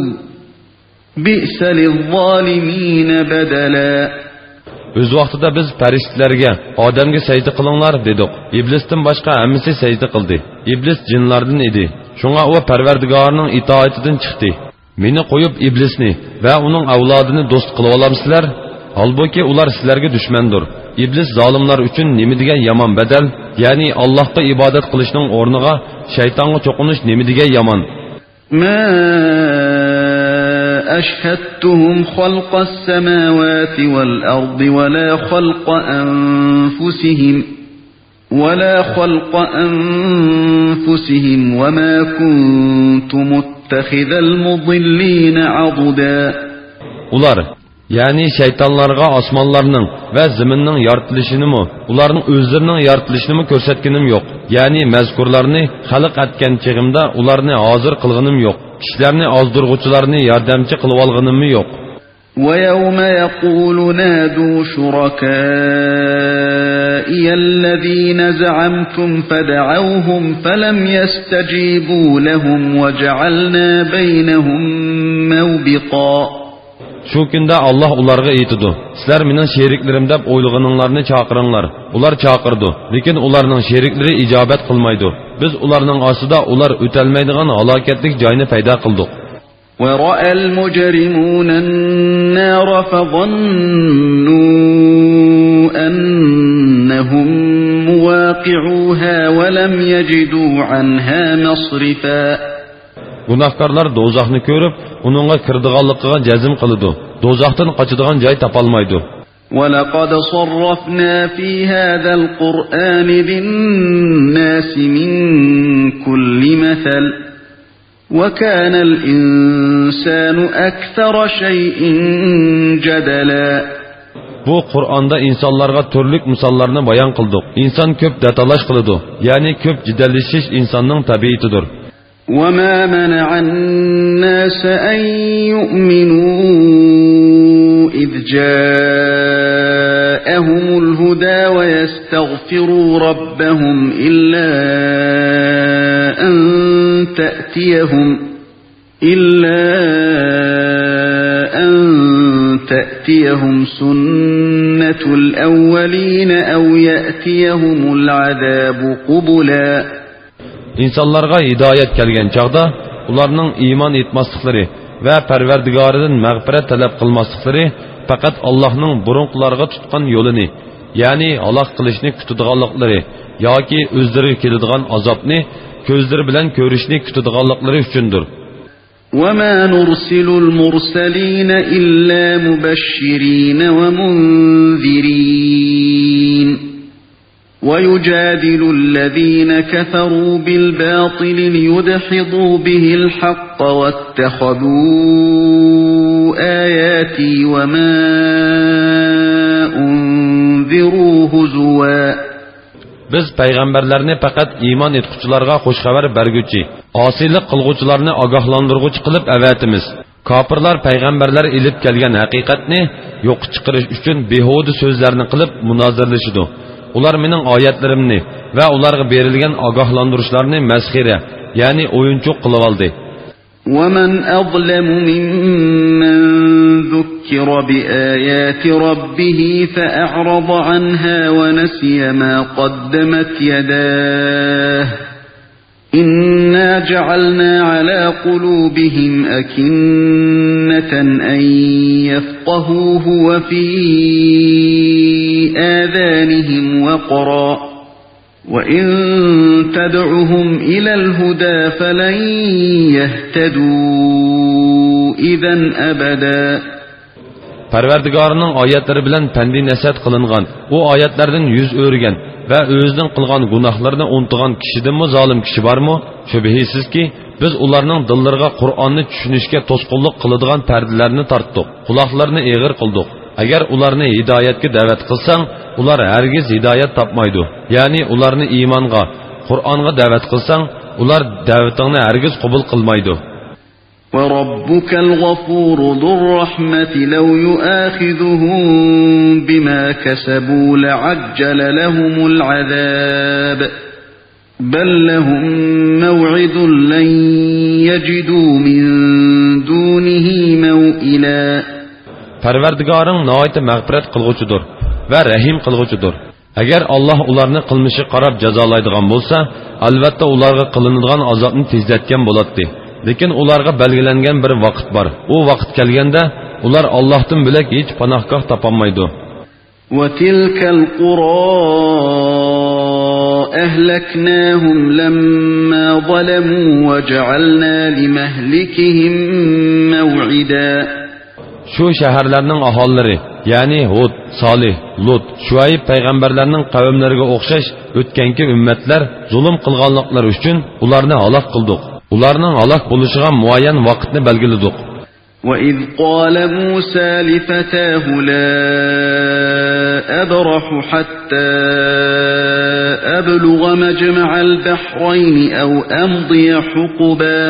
بئس للظالمين بدلا. ئۆز ۋاقتىدا بىز پەرىشتىلەرگە، ئادەمگە سەجدە قىلىڭلار، دېدۇق. ئىبلىستىن باشقا ھەممىسى سەجدە قىلدى. ئىبلىس جىنلاردىن ئىدى. شۇڭا ئۇ پەرۋەردىگارىنىڭ ئىتائىتىدىن چىقتى. مېنى قويۇپ ئىبلىسنى ۋە ئۇنىڭ ئەۋلادىنى دوست قىلىۋالامسىلەر؟ ھالبۇكى، ئۇلار سىلەرگە دۈشمەندۇر. ئىبلىس زالىملار ئۈچۈن نېمە دېگەن يامان بەدەل، يەنى ئاللاھقا ئىبادەت قىلىشنىڭ ئورنىغا شەيتانغا چوقۇنۇش نېمە دېگەن يامان. ما أشهدتهم خلق السماوات والأرض ولا خلق أنفسهم، ولا خلق أنفسهم وما كنت متخذ المضلين عضدا. ئۇلار، يەنى شەيتانلارغا ئاسمانلارنىڭ ۋە زېمىننىڭ يارىتىلىشىنىمۇ، ئۇلارنىڭ ئۆزلىرىنىڭ يارىتىلىشىنىمۇ كۆرسەتكىنىم يوق. يەنى مەزكۇرلارنى خەلق ئەتكەن چېغىمدا ئۇلارنى ھازىر قىلغىنىم يوق. كىشىلەرنى ئازدۇرغۇچىلارنى ياردەمچى قىلىۋالغىنىممۇ يوق. وَيَوْمَ يَقُولُ نَادُوا شُرَكَائِيَ الَّذِينَ زَعَمْتُمْ فَدَعَوْهُمْ فَلَمْ يَسْتَجِيبُوا لَهُمْ وَجَعَلْنَا بَيْنَهُمْ مَوْبِقًا. شۇ كۈندە ئاللاھ ئۇلارغا ئېيتىدۇ: سىلەر مېنىڭ شېرىكلىرىم دەپ ئويلىغىنىڭلارنى چاقىرىڭلار. ئۇلار چاقىرىدۇ، لېكىن ئۇلارنىڭ شېرىكلىرى ئىجابەت قىلمايدۇ. بىز ئۇلارنىڭ ئاستىدا ئۇلار ئۆتەلمەيدىغان ھالاكەتلىك جاينى پەيدا قىلدۇق. وَرَأَى الْمُجْرِمُونَ النَّارَ فَظَنُّوا أَنَّهُمْ مُوَاقِعُوهَا وَلَمْ يَجِدُوا عَنْهَا مَصْرِفًا. گۇناھكارلار دوزاخنى كۆرۈپ، ئۇنىڭغا كىرىدىغانلىقىغا جەزم قىلىدۇ. دوزاختىن قاچىدىغان جاي تاپالمايدۇ. وَلَقَدْ صَرَّفْنَا فِي هَذَا الْقُرْآنِ لِلنَّاسِ مِنْ كُلِّ مَثَلٍ وَكَانَ الْإِنْسَانُ أَكْثَرَ شَيْءٍ جَدَلًا. بۇ قۇرئاندا ئىنسانلارغا تۈرلۈك مىساللارنى بايان قىلدۇق. ئىنسان كۆپ دەتالاش قىلىدۇ، يەنى كۆپ جېدەللىشىش ئىنساننىڭ تەبىئىتىدۇر. وَمَا مَنَعَ النَّاسَ أَنْ يُؤْمِنُوا إِذْ جَاءَهُمُ الْهُدَى وَيَسْتَغْفِرُوا رَبَّهُمْ إِلَّا أَنْ تَأْتِيَهُمْ إِلَّا أَنْ تَأْتِيَهُمْ سُنَّةُ الْأَوَّلِينَ أَوْ يَأْتِيَهُمُ الْعَذَابُ قُبُلًا. ئىنسانلارغا ھىدايەت كەلگەن چاغدا ئۇلارنىڭ ئىمان ئېيتماسلىقلىرى ۋە پەرۋەردىگارىدىن مەغپىرەت تەلەپ قىلماسلىقلىرى پەقەت ئاللاھنىڭ بۇرۇنقىلارغا تۇتقان يولىنى، يەنى ھالاك قىلىشنى كۈتىدىغانلىقلىرى ياكى ئۆزلىرىگە كېلىدىغان ئازابنى كۆزلىرى بىلەن كۆرۈشنى كۈتىدىغانلىقلىرى ئۈچۈندۇر. وَمَا نُرْسِلُ الْمُرْسَلِينَ إِلَّا مُبَشِّرِينَ وَمُنْذِرِينَ وَيُجَادِلُ الَّذِينَ كَفَرُوا بِالْبَاطِلِ لِيُدْحِضُوا بِهِ الْحَقَّ وَاتَّخَذُوا آيَاتِي وَمَا أُنْذِرُوا هُزُوًا. بىز پەيغەمبەرلەرنى پەقەت ئىمان ئېيتقۇچىلارغا خۇش خەۋەر بەرگۈچى، ئاسىيلىق قىلغۇچىلارنى ئاگاھلاندۇرغۇچى قىلىپ ئەۋەتىمىز. كاپىرلار پەيغەمبەرلەر ئېلىپ كەلگەن ھەقىقەتنى يوققا چىقىرىش ئۈچۈن بىھۇدە سۆزلەرنى قىلىپ مۇنازىرىلىشىدۇ. ئۇلار مېنىڭ ئايەتلىرىمنى ۋە ئۇلارغا بېرىلگەن ئاگاھلاندۇرۇشلارنى مەسخىرە، يەنى ئويۇنچۇق قىلىۋالدى. وَمَنْ أَظْلَمُ مِمَّنْ ذُكِّرَ بِآيَاتِ رَبِّهِ فَأَعْرَضَ عَنْهَا وَنَسِيَ مَا قَدَّمَتْ يَدَاهُ إِنَّا جَعَلْنَا عَلَى قُلُوبِهِمْ أَكِنَّةً أَنْ يَفْقَهُوهُ وَفِي آذَانِهِمْ وَقْرًا وَإِنْ تَدْعُهُمْ إِلَى الْهُدَى فَلَنْ يَهْتَدُوا إِذًا أَبَدًا. پەرۋەردىگارىنىڭ ئايەتلىرى بىلەن پەندى نەسىھەت قىلىنغان، ئۇ ئايەتلەردىن يۈز ئۆرۈگەن ۋە ئۆزىنىڭ قىلغان گۇناھلىرىنى ئۇنتۇغان كىشىدىنمۇ زالىم كىشى بارمۇ؟ شۈبھىسىزكى، بىز ئۇلارنىڭ دىللىرىغا قۇرئاننى چۈشىنىشكە توسقۇنلۇق قىلىدىغان پەردىلەرنى تارتتۇق، قۇلاقلىرىنى ئېغىر قىلدۇق. ئەگەر ئۇلارنى ھىدايەتكە دەۋەت قىلساڭ، ئۇلار ھەرگىز ھىدايەت تاپمايدۇ. يەنى ئۇلارنى ئىمانغا، قۇرئانغا دەۋەت قىلساڭ، ئۇلار دەۋىتىڭنى ھەرگىز قوبۇل قىلمايدۇ. وَرَبُّكَ الْغَفُورُ ذُو الرَّحْمَةِ لَوْ يُؤَاخِذُهُم بِمَا كَسَبُوا لَعَجَّلَ لَهُمُ الْعَذَابَ بَل لَّهُم مَّوْعِدٌ لَّن يَجِدُوا مِن دُونِهِ مَوْئِلًا. پەرۋەردىگارىڭ ناھايىتى مەغپىرەت قىلغۇچىدۇر ۋە رەھىم قىلغۇچىدۇر. ئەگەر ئاللاھ ئۇلارنى قىلمىشىغا قاراپ جازالايدىغان بولسا، ئەلۋەتتە ئۇلارغا قىلىنىدىغان ئازابنى تېزلەتكەن بولاتتى. لېكىن ئۇلارغا بەلگىلەنگەن بىر ۋاقىت بار. ئۇ ۋاقىت كەلگەندە ئۇلار ئاللاھتىن بۆلەك ھېچ پاناھگاھ تاپالمايدۇ. وَتِلْكَ الْقُرَىٰ أَهْلَكْنَاهُمْ لَمَّا ظَلَمُوا وَجَعَلْنَا لِمَهْلِكِهِم مَّوْعِدًا. شۇ شەھەرلەرنىڭ ئاھالىلىرى، يەنى ھۇد، سالىھ، لۇت، شۇئەيب پەيغەمبەرلەرنىڭ قەۋملىرىگە ئوخشاش ئۆتكەنكى ئۈممەتلەر زۇلۇم قىلغانلىقلىرى ئۈچۈن ئۇلارنى ھالاك قىلدۇق. ئۇلارنىڭ ھالاك بولۇشىغا مۇئەييەن ۋاقىتنى بەلگىلىدۇق. وَإِذْ قَالَ مُوسَىٰ لِفَتَاهُ لَا أَبْرَحُ حَتَّىٰ أَبْلُغَ مَجْمَعَ الْبَحْرَيْنِ أَوْ أَمْضِيَ حُقُبًا.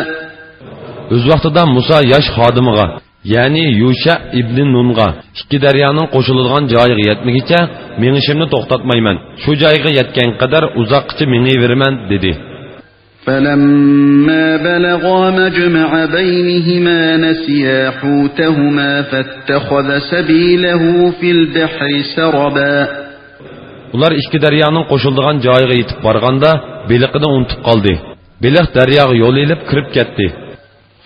ئۆز ۋاقتىدا مۇسا ياش خادىمىغا، يەنى يۇشە ئىبنى نۇنغا، ئىككى دەريانىڭ قوشۇلىدىغان جايىغا يەتمىگىچە مېڭىشىمنى توختاتمايمەن، شۇ جايغا يەتكەن قەدەر ئۇزاققىچە مېڭىۋېرىمەن، دېدى. فلما بلغا مجمع بينهما نسيا حوتهما فاتخذ سبيله في البحر سربا. ئۇلار ئىككى دەريانىڭ قوشۇلىدىغان جايىغا يېتىپ بارغاندا، بېلىقىنى ئۇنتۇپ قالدى. بېلىق دەرياغا يول ئېلىپ كىرىپ كەتتى.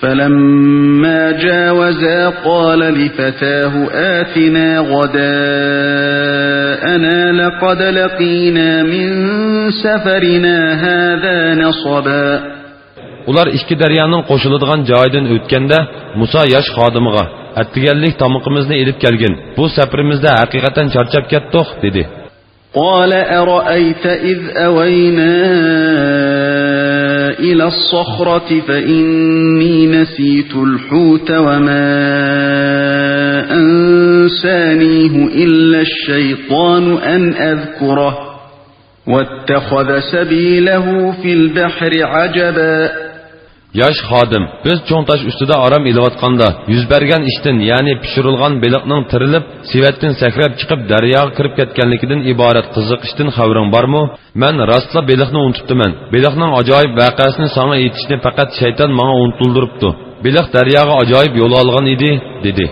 فلما جاوزا قال لفتاه آتنا غداءنا لقد لقينا من سفرنا هذا نصبا. ئۇلار ئىككى دەريانىڭ قوشۇلىدىغان جايىدىن ئۆتكەندە، مۇسا ياش خادىمىغا، ئەتىگەنلىك تامىقىمىزنى ئېلىپ كەلگىن، بۇ سەپىرىمىزدە ھەقىقەتەن چارچاپ كەتتۇق، دېدى. قال أرأيت إذ أوينا إلى الصخرة فإني نسيت الحوت وما أنسانيه إلا الشيطان أن أذكره واتخذ سبيله في البحر عجبا. ياش خادىم، بىز چوڭ تاش ئۈستىدە ئارام ئېلىۋاتقاندا، يۈز بەرگەن ئىشتىن، يەنى پىشۇرۇلغان بېلىقنىڭ تىرىلىپ، سېۋەتتىن سەكرەپ چىقىپ، دەرياغا كىرىپ كەتكەنلىكىدىن ئىبارەت قىزىق ئىشتىن خەۋىرىڭ بارمۇ؟ مەن راستلا بېلىقنى ئۇنتۇپتىمەن. بېلىقنىڭ ئاجايىپ ۋەقەسىنى ساڭا ئېيتىشنى پەقەت شەيتان ماڭا ئۇنتۇلدۇرۇپتۇ. بېلىق دەرياغا ئاجايىپ يول ئالغان ئىدى، دېدى.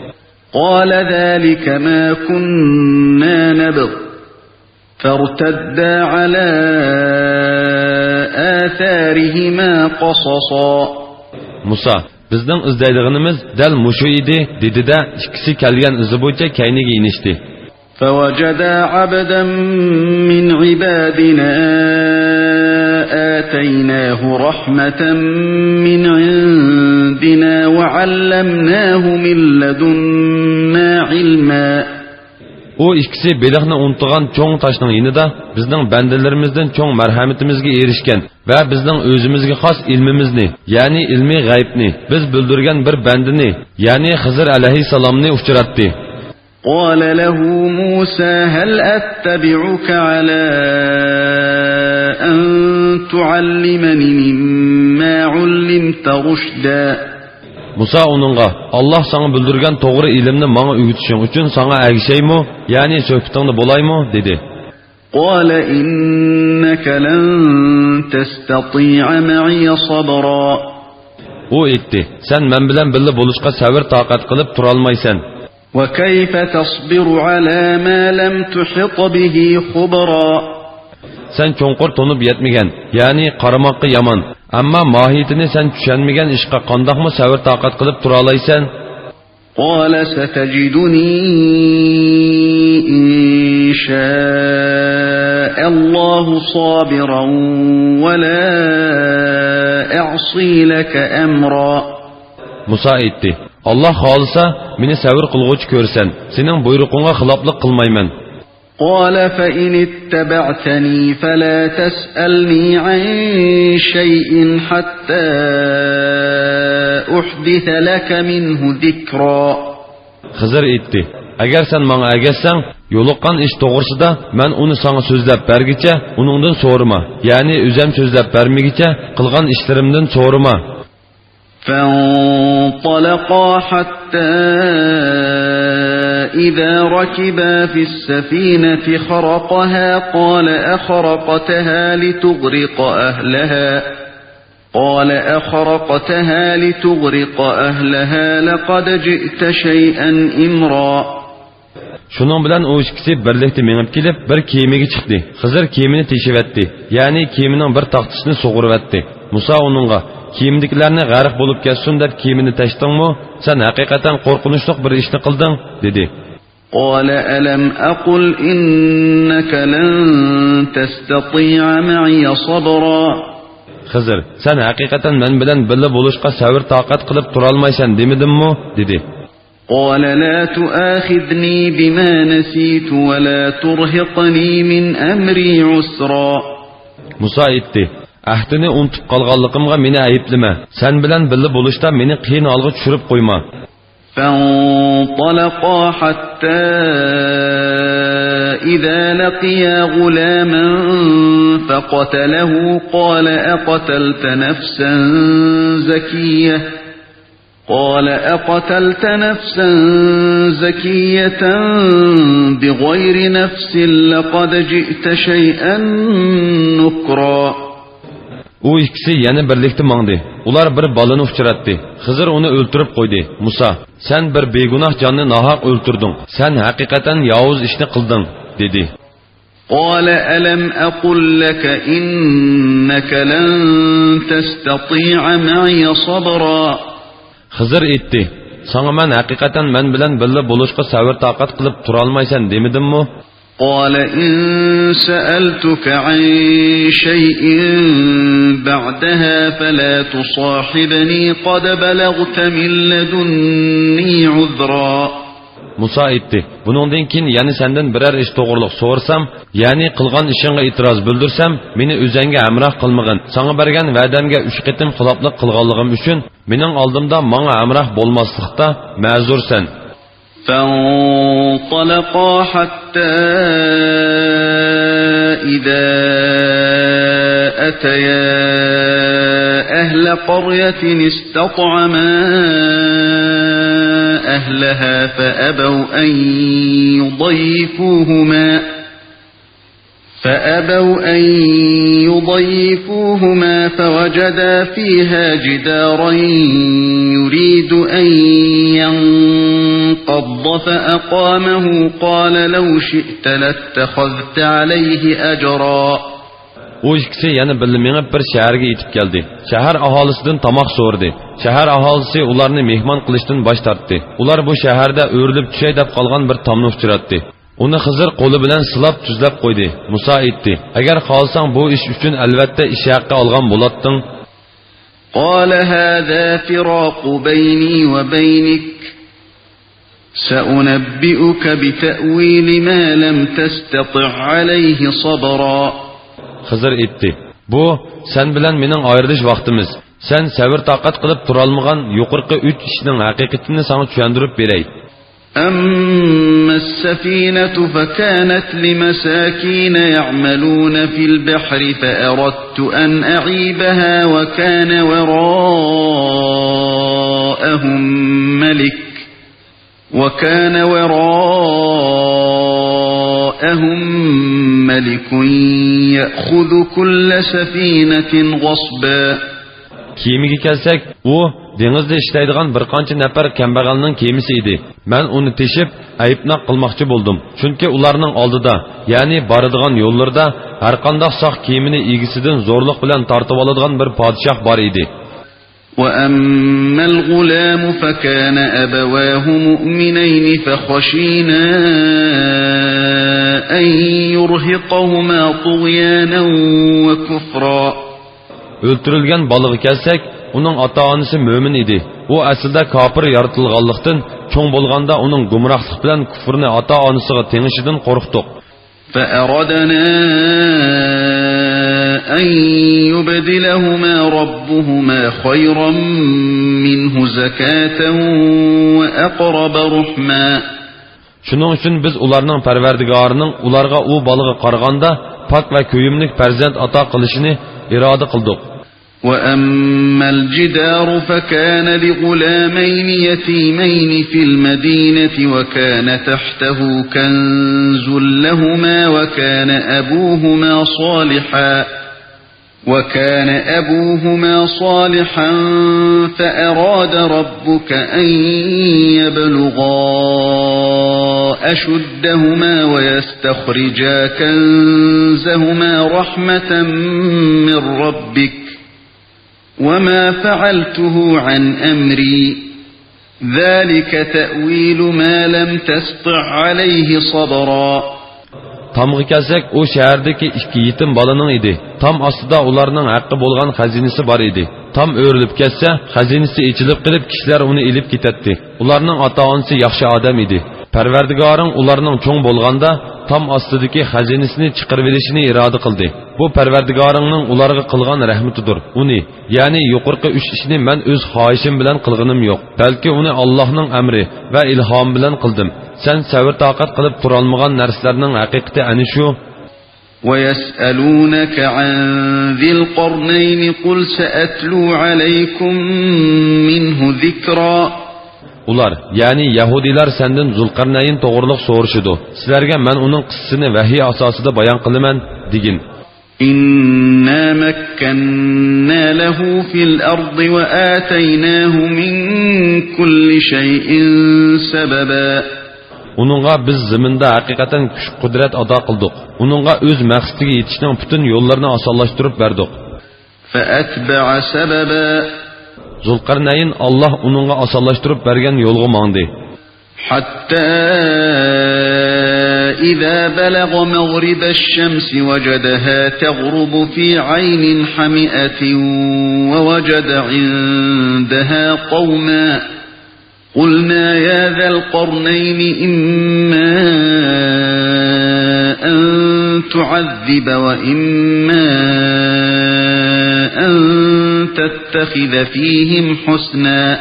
قال ذلك ما كنا نبغ. فارتدا على آثارهما قصصا. مۇسا، بىزنىڭ ئىزدەيدىغىنىمىز دەل مۇشۇ ئىدى، دېدى-دە، ئىككىسى كەلگەن ئىزى بويىچە كەينىگە يېنىشتى. فوجدا عبدا من عبادنا آتيناه رحمة من عندنا وعلمناه من لدنا علما. ئۇ ئىككىسى بېلىقنى ئۇنتۇغان چوڭ تاشنىڭ يېنىدا بىزنىڭ بەندىلىرىمىزدىن چوڭ مەرھەمىتىمىزگە ئېرىشكەن ۋە بىزنىڭ ئۆزىمىزگە خاس ئىلمىمىزنى، يەنى ئىلمى غەيبنى، بىز بىلدۈرگەن بىر بەندىنى، يەنى خىزىر ئەلەيھىسسالامنى ئۇچراتتى. قال له موسى هل أتبعك على أن تعلمني مما علمت رشدا. مۇسا ئۇنىڭغا، ئاللاھ ساڭا بىلدۈرگەن توغرا ئىلىمنى ماڭا ئۆگىتىشىڭ ئۈچۈن ساڭا ئەگىشەيمۇ، يەنى سۆھبىتىڭدە بولايمۇ؟ دېدى. قال إنك لن تستطيع معي صبرا. ئۇ ئېيتتى، سەن مەن بىلەن بىللە بولۇشقا سەۋر-تاقەت قىلىپ تۇرالمايسەن. وكيف تصبر على ما لم تحط به خبرا. سەن چوڭقۇر تونۇپ يەتمىگەن، يەنى قارىماققا يامان، ئەمما ماھىيىتىنى سەن چۈشەنمىگەن ئىشقا قانداقمۇ سەۋر-تاقەت قىلىپ تۇرالايسەن؟ قال ستجدني إن شاء الله صابرا ولا أعصي لك أمرا. مۇسا ئېيتتى، ئاللاھ خالىسا، مېنى سەۋر قىلغۇچى كۆرىسەن، سېنىڭ بۇيرۇقۇڭغا خىلاپلىق قىلمايمەن. قال فإن اتبعتني فلا تسألني عن شيء حتى أحدث لك منه ذكرا. خىزىر ئېيتتى، ئەگەر سەن ماڭا ئەگەشسەڭ، يولۇققان ئىش توغرىسىدا مەن ئۇنى ساڭا سۆزلەپ بەرگىچە ئۇنىڭدىن سورىما، يەنى ئۆزۈم سۆزلەپ بەرمىگىچە قىلغان ئىشلىرىمدىن سورىما. فانطلقا حتى إذا ركبا في السفينة خرقها قال أخرقتها لتغرق أهلها قال أخرقتها لتغرق أهلها لقد جئت شيئا إمرا. شۇنىڭ بىلەن ئۇ ئىككىسى بىرلىكتە مېڭىپ كېلىپ، بىر كېمىگە چىقتى. خىزىر كېمىنى تېشىۋەتتى، يەنى كېمىنىڭ بىر تاختىسىنى سۇغۇرۇۋەتتى. مۇسا ئۇنىڭغا، كېمىدىكىلەرنى غەرق بولۇپ كەتسۇن دەپ كېمىنى تەشتىڭمۇ؟ سەن ھەقىقەتەن قورقۇنچلۇق بىر ئىشنى قىلدىڭ، دېدى. قال ألم أقل إنك لن تستطيع معي صبرا. خىزىر، سەن ھەقىقەتەن مەن بىلەن بىللە بولۇشقا سەۋر-تاقەت قىلىپ تۇرالمايسەن دېمىدىممۇ؟ دېدى. قال لا تؤاخذني بما نسيت ولا ترهقني من أمري عسرا. مۇسا ئېيتتى، ئەھدىنى ئۇنتۇپ قالغانلىقىمغا مېنى ئەيىبلىمە. سەن بىلەن بىللە بولۇشتا مېنى قىيىن ھالغا چۈشۈرۈپ قويما. فانطلقا حتى إذا لقيا غلاما فقتله قال أقتلت نفسا زكية قال أقتلت نفسا زكية بغير نفس لقد جئت شيئا نكرا. ئۇ ئىككىسى يەنە بىرلىكتە ماڭدى. ئۇلار بىر بالىنى ئۇچراتتى. خىزىر ئۇنى ئۆلتۈرۈپ قويدى. مۇسا، سەن بىر بىگۇناھ جاننى ناھەق ئۆلتۈردۈڭ. سەن ھەقىقەتەن ياۋۇز ئىشنى قىلدىڭ، دېدى. قال ألم أقل لك إنك لن تستطيع معي صبرا. خىزىر ئېيتتى، ساڭا مەن ھەقىقەتەن مەن بىلەن بىللە بولۇشقا سەۋر-تاقەت قىلىپ تۇرالمايسەن دېمىدىممۇ؟ قال إن سألتك عن شيء بعدها فلا تصاحبني قد بلغت من لدني عذرا. مۇسا ئېيتتى، بۇنىڭدىن كېيىن يەنە سەندىن بىرەر ئىش توغرۇلۇق سورىسام، يەنى قىلغان ئىشىڭغا ئېتىراز بىلدۈرسەم، مېنى ئۆزەڭگە ھەمراھ قىلمىغىن. ساڭا بەرگەن ۋەدەمگە ئۈچ قېتىم خىلاپلىق قىلغانلىقىم ئۈچۈن مېنىڭ ئالدىمدا ماڭا ھەمراھ بولماسلىقتا مەزۇرسەن. فانطلقا حتى إذا أتيا أهل قرية استطعما أهلها فأبوا أن يضيفوهما فأبوا أن يضيفوهما فوجدا فيها جدارا يريد أن ينقض فأقامه قال لو شئت لاتخذت عليه أجرا. ئۇ ئىككىسى يەنە بىللە مېڭىپ بىر شەھەرگە يېتىپ كەلدى. شەھەر ئاھالىسىدىن تاماق سورىدى. شەھەر ئاھالىسى ئۇلارنى مېھمان قىلىشتىن باش تارتتى. ئۇلار بۇ شەھەردە ئۆرۈلۈپ چۈشەي دەپ قالغان بىر تامنى ئۇچراتتى. ئۇنى خىزىر قولى بىلەن سىلاپ تۈزلەپ قويدى. مۇسا ئېيتتى، ئەگەر خالىساڭ بۇ ئىش ئۈچۈن ئەلۋەتتە ئىش ھەققى ئالغان بولاتتىڭ. قال هذا فراق بيني وبينك سأنبئك بتأويل ما لم تستطع عليه صبرا. خىزىر ئېيتتى، بۇ سەن بىلەن مېنىڭ ئايرىلىش ۋاقتىمىز. سەن سەۋر-تاقەت قىلىپ تۇرالمىغان يۇقىرىقى ئۈچ ئىشنىڭ ھەقىقىتىنى ساڭا چۈشەندۈرۈپ بېرەي. أما السفينة فكانت لمساكين يعملون في البحر فأردت أن أعيبها وكان وراءهم ملك، وكان وراءهم ملك يأخذ كل سفينة غصبا. كېمىگە كەلسەك، ئۇ دېڭىزدا ئىشلەيدىغان بىر قانچە نەپەر كەمبەغەلنىڭ كېمىسى ئىدى. مەن ئۇنى تېشىپ، ئەيىبناق قىلماقچى بولدۇم. چۈنكى ئۇلارنىڭ ئالدىدا، يەنى بارىدىغان يوللىرىدا ھەرقانداق ساق كېمىنى ئىگىسىدىن زورلۇق بىلەن تارتىۋالىدىغان بىر پادىشاھ بار ئىدى. وأما الغلام فكان أبواه مؤمنين فخشينا أن يرهقهما طغيانا وكفرا. ئۆلتۈرۈلگەن بالىغا كەلسەك، ئۇنىڭ ئاتا-ئانىسى مۆمىن ئىدى. ئۇ ئەسلىدە كاپىر يارىتىلغانلىقتىن، چوڭ بولغاندا ئۇنىڭ گۇمراھلىق بىلەن كۇفرىنى ئاتا-ئانىسىغا تېڭىشىدىن قورقتۇق. فأردنا أن يبدلهما ربهما خيرا منه زكاة وأقرب رحما. شۇنىڭ ئۈچۈن بىز ئۇلارنىڭ پەرۋەردىگارىنىڭ ئۇلارغا ئۇ بالىغا قارىغاندا پاك ۋە كۆيۈملۈك پەرزەنت ئاتا قىلىشىنى ئىرادە قىلدۇق. وأما الجدار فكان لغلامين يتيمين في المدينة وكان تحته كنز لهما وكان أبوهما صالحا وكان أبوهما صالحا فأراد ربك أن يبلغا أشدهما ويستخرجا كنزهما رحمة من ربك وما فعلته عن أمري ذلك تأويل ما لم تسطع عليه صبرا. تامغا كەلسەك، ئۇ شەھەردىكى ئىككى يېتىم بالىنىڭ ئىدى. تام ئاستىدا ئۇلارنىڭ ھەققى بولغان خەزىنىسى بار ئىدى. تام ئۆرۈلۈپ كەتسە، خەزىنىسى ئېچىلىپ قېلىپ، كىشىلەر ئۇنى ئېلىپ كېتەتتى. ئۇلارنىڭ ئاتا-ئانىسى ياخشى ئادەم ئىدى. پەرۋەردىگارىڭ ئۇلارنىڭ چوڭ بولغاندا تام ئاستىدىكى خەزىنىسىنى چىقىرىۋېلىشىنى ئىرادە قىلدى. بۇ پەرۋەردىگارىڭنىڭ ئۇلارغا قىلغان رەھمىتىدۇر. ئۇنى، يەنى يۇقىرىقى ئۈچ ئىشنى مەن ئۆز خاھىشىم بىلەن قىلغىنىم يوق، بەلكى ئۇنى ئاللاھنىڭ ئەمرى ۋە ئىلھامى بىلەن قىلدىم. سەن سەۋر-تاقەت قىلىپ تۇرالمىغان نەرسىلەرنىڭ ھەقىقىتى ئەنە شۇ. وَيَسْأَلُونَكَ عَنْ ذِي الْقَرْنَيْنِ قُلْ سَأَتْلُو عَلَيْكُمْ مِنْهُ ذِكْرًا. ئۇلار، يەنى يەھۇدىيلار سەندىن زۇلقەرنەين توغرۇلۇق سورىشىدۇ. سىلەرگە مەن ئۇنىڭ قىسسىسىنى ۋەھىي ئاساسىدا بايان قىلىمەن، دېگىن. إِنَّا مَكَّنَّا لَهُ فِي الْأَرْضِ وَآتَيْنَاهُ مِنْ كُلِّ شَيْءٍ سَبَبًا. ئۇنىڭغا بىز زېمىندا ھەقىقەتەن كۈچ-قۇدرەت ئاتا قىلدۇق. ئۇنىڭغا ئۆز مەقسىتىگە يېتىشنىڭ پۈتۈن يوللىرىنى ئاسانلاشتۇرۇپ بەردۇق. فَأَتْبَعَ سَبَبًا. زۇلقەرنەين، ئاللاھ ئۇنىڭغا ئاسانلاشتۇرۇپ بەرگەن يولغا ماڭدى. حَتَّى إِذَا بَلَغَ مَغْرِبَ الشَّمْسِ وَجَدَهَا تَغْرُبُ فِي عَيْنٍ حَمِئَةٍ وَوَجَدَ عِنْدَهَا قَوْمًا. قُلْنَا يَا ذَا الْقَرْنَيْنِ إِمَّا أَنْ تُعَذِّبَ وَإِمَّا أَنْ تَتَّخِذَ فِيهِمْ حُسْنًا.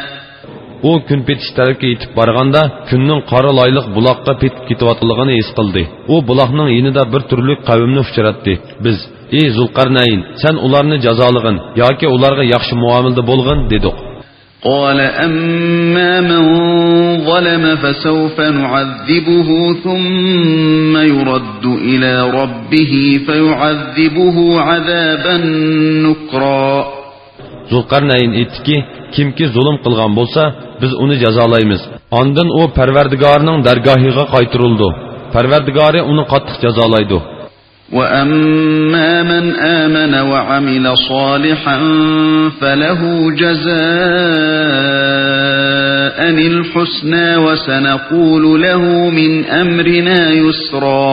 ئۇ كۈن پېتىش تەرەپكە يېتىپ بارغاندا، كۈننىڭ قارا لايلىق بۇلاققا پېتىپ كېتىۋاتقانلىقىنى ھېس قىلدى. ئۇ بۇلاقنىڭ يېنىدا بىر تۈرلۈك قەۋمنى ئۇچراتتى. بىز، ئى زۇلقەرنەين، سەن ئۇلارنى جازالىغىن ياكى ئۇلارغا ياخشى مۇئامىلىدە بولغىن، دېدۇق. قَالَ أَمَّا مَنْ ظَلَمَ فَسَوْفَ نُعَذِّبُهُ ثُمَّ يُرَدُّ إِلَى رَبِّهِ فَيُعَذِّبُهُ عَذَابًا نُكْرًا. زۇلقەرنەين ئېيتتىكى، كىمكى زۇلۇم قىلغان بولسا، بىز ئۇنى جازالايمىز. ئاندىن ئۇ پەرۋەردىگارىنىڭ دەرگاھىغا قايتۇرۇلىدۇ. پەرۋەردىگارى ئۇنى قاتتىق جازالايدۇ. وَأَمَّا مَنْ آمَنَ وَعَمِلَ صَالِحًا فَلَهُ جَزَاءً الْحُسْنَى وَسَنَقُولُ لَهُ مِنْ أَمْرِنَا يُسْرًا.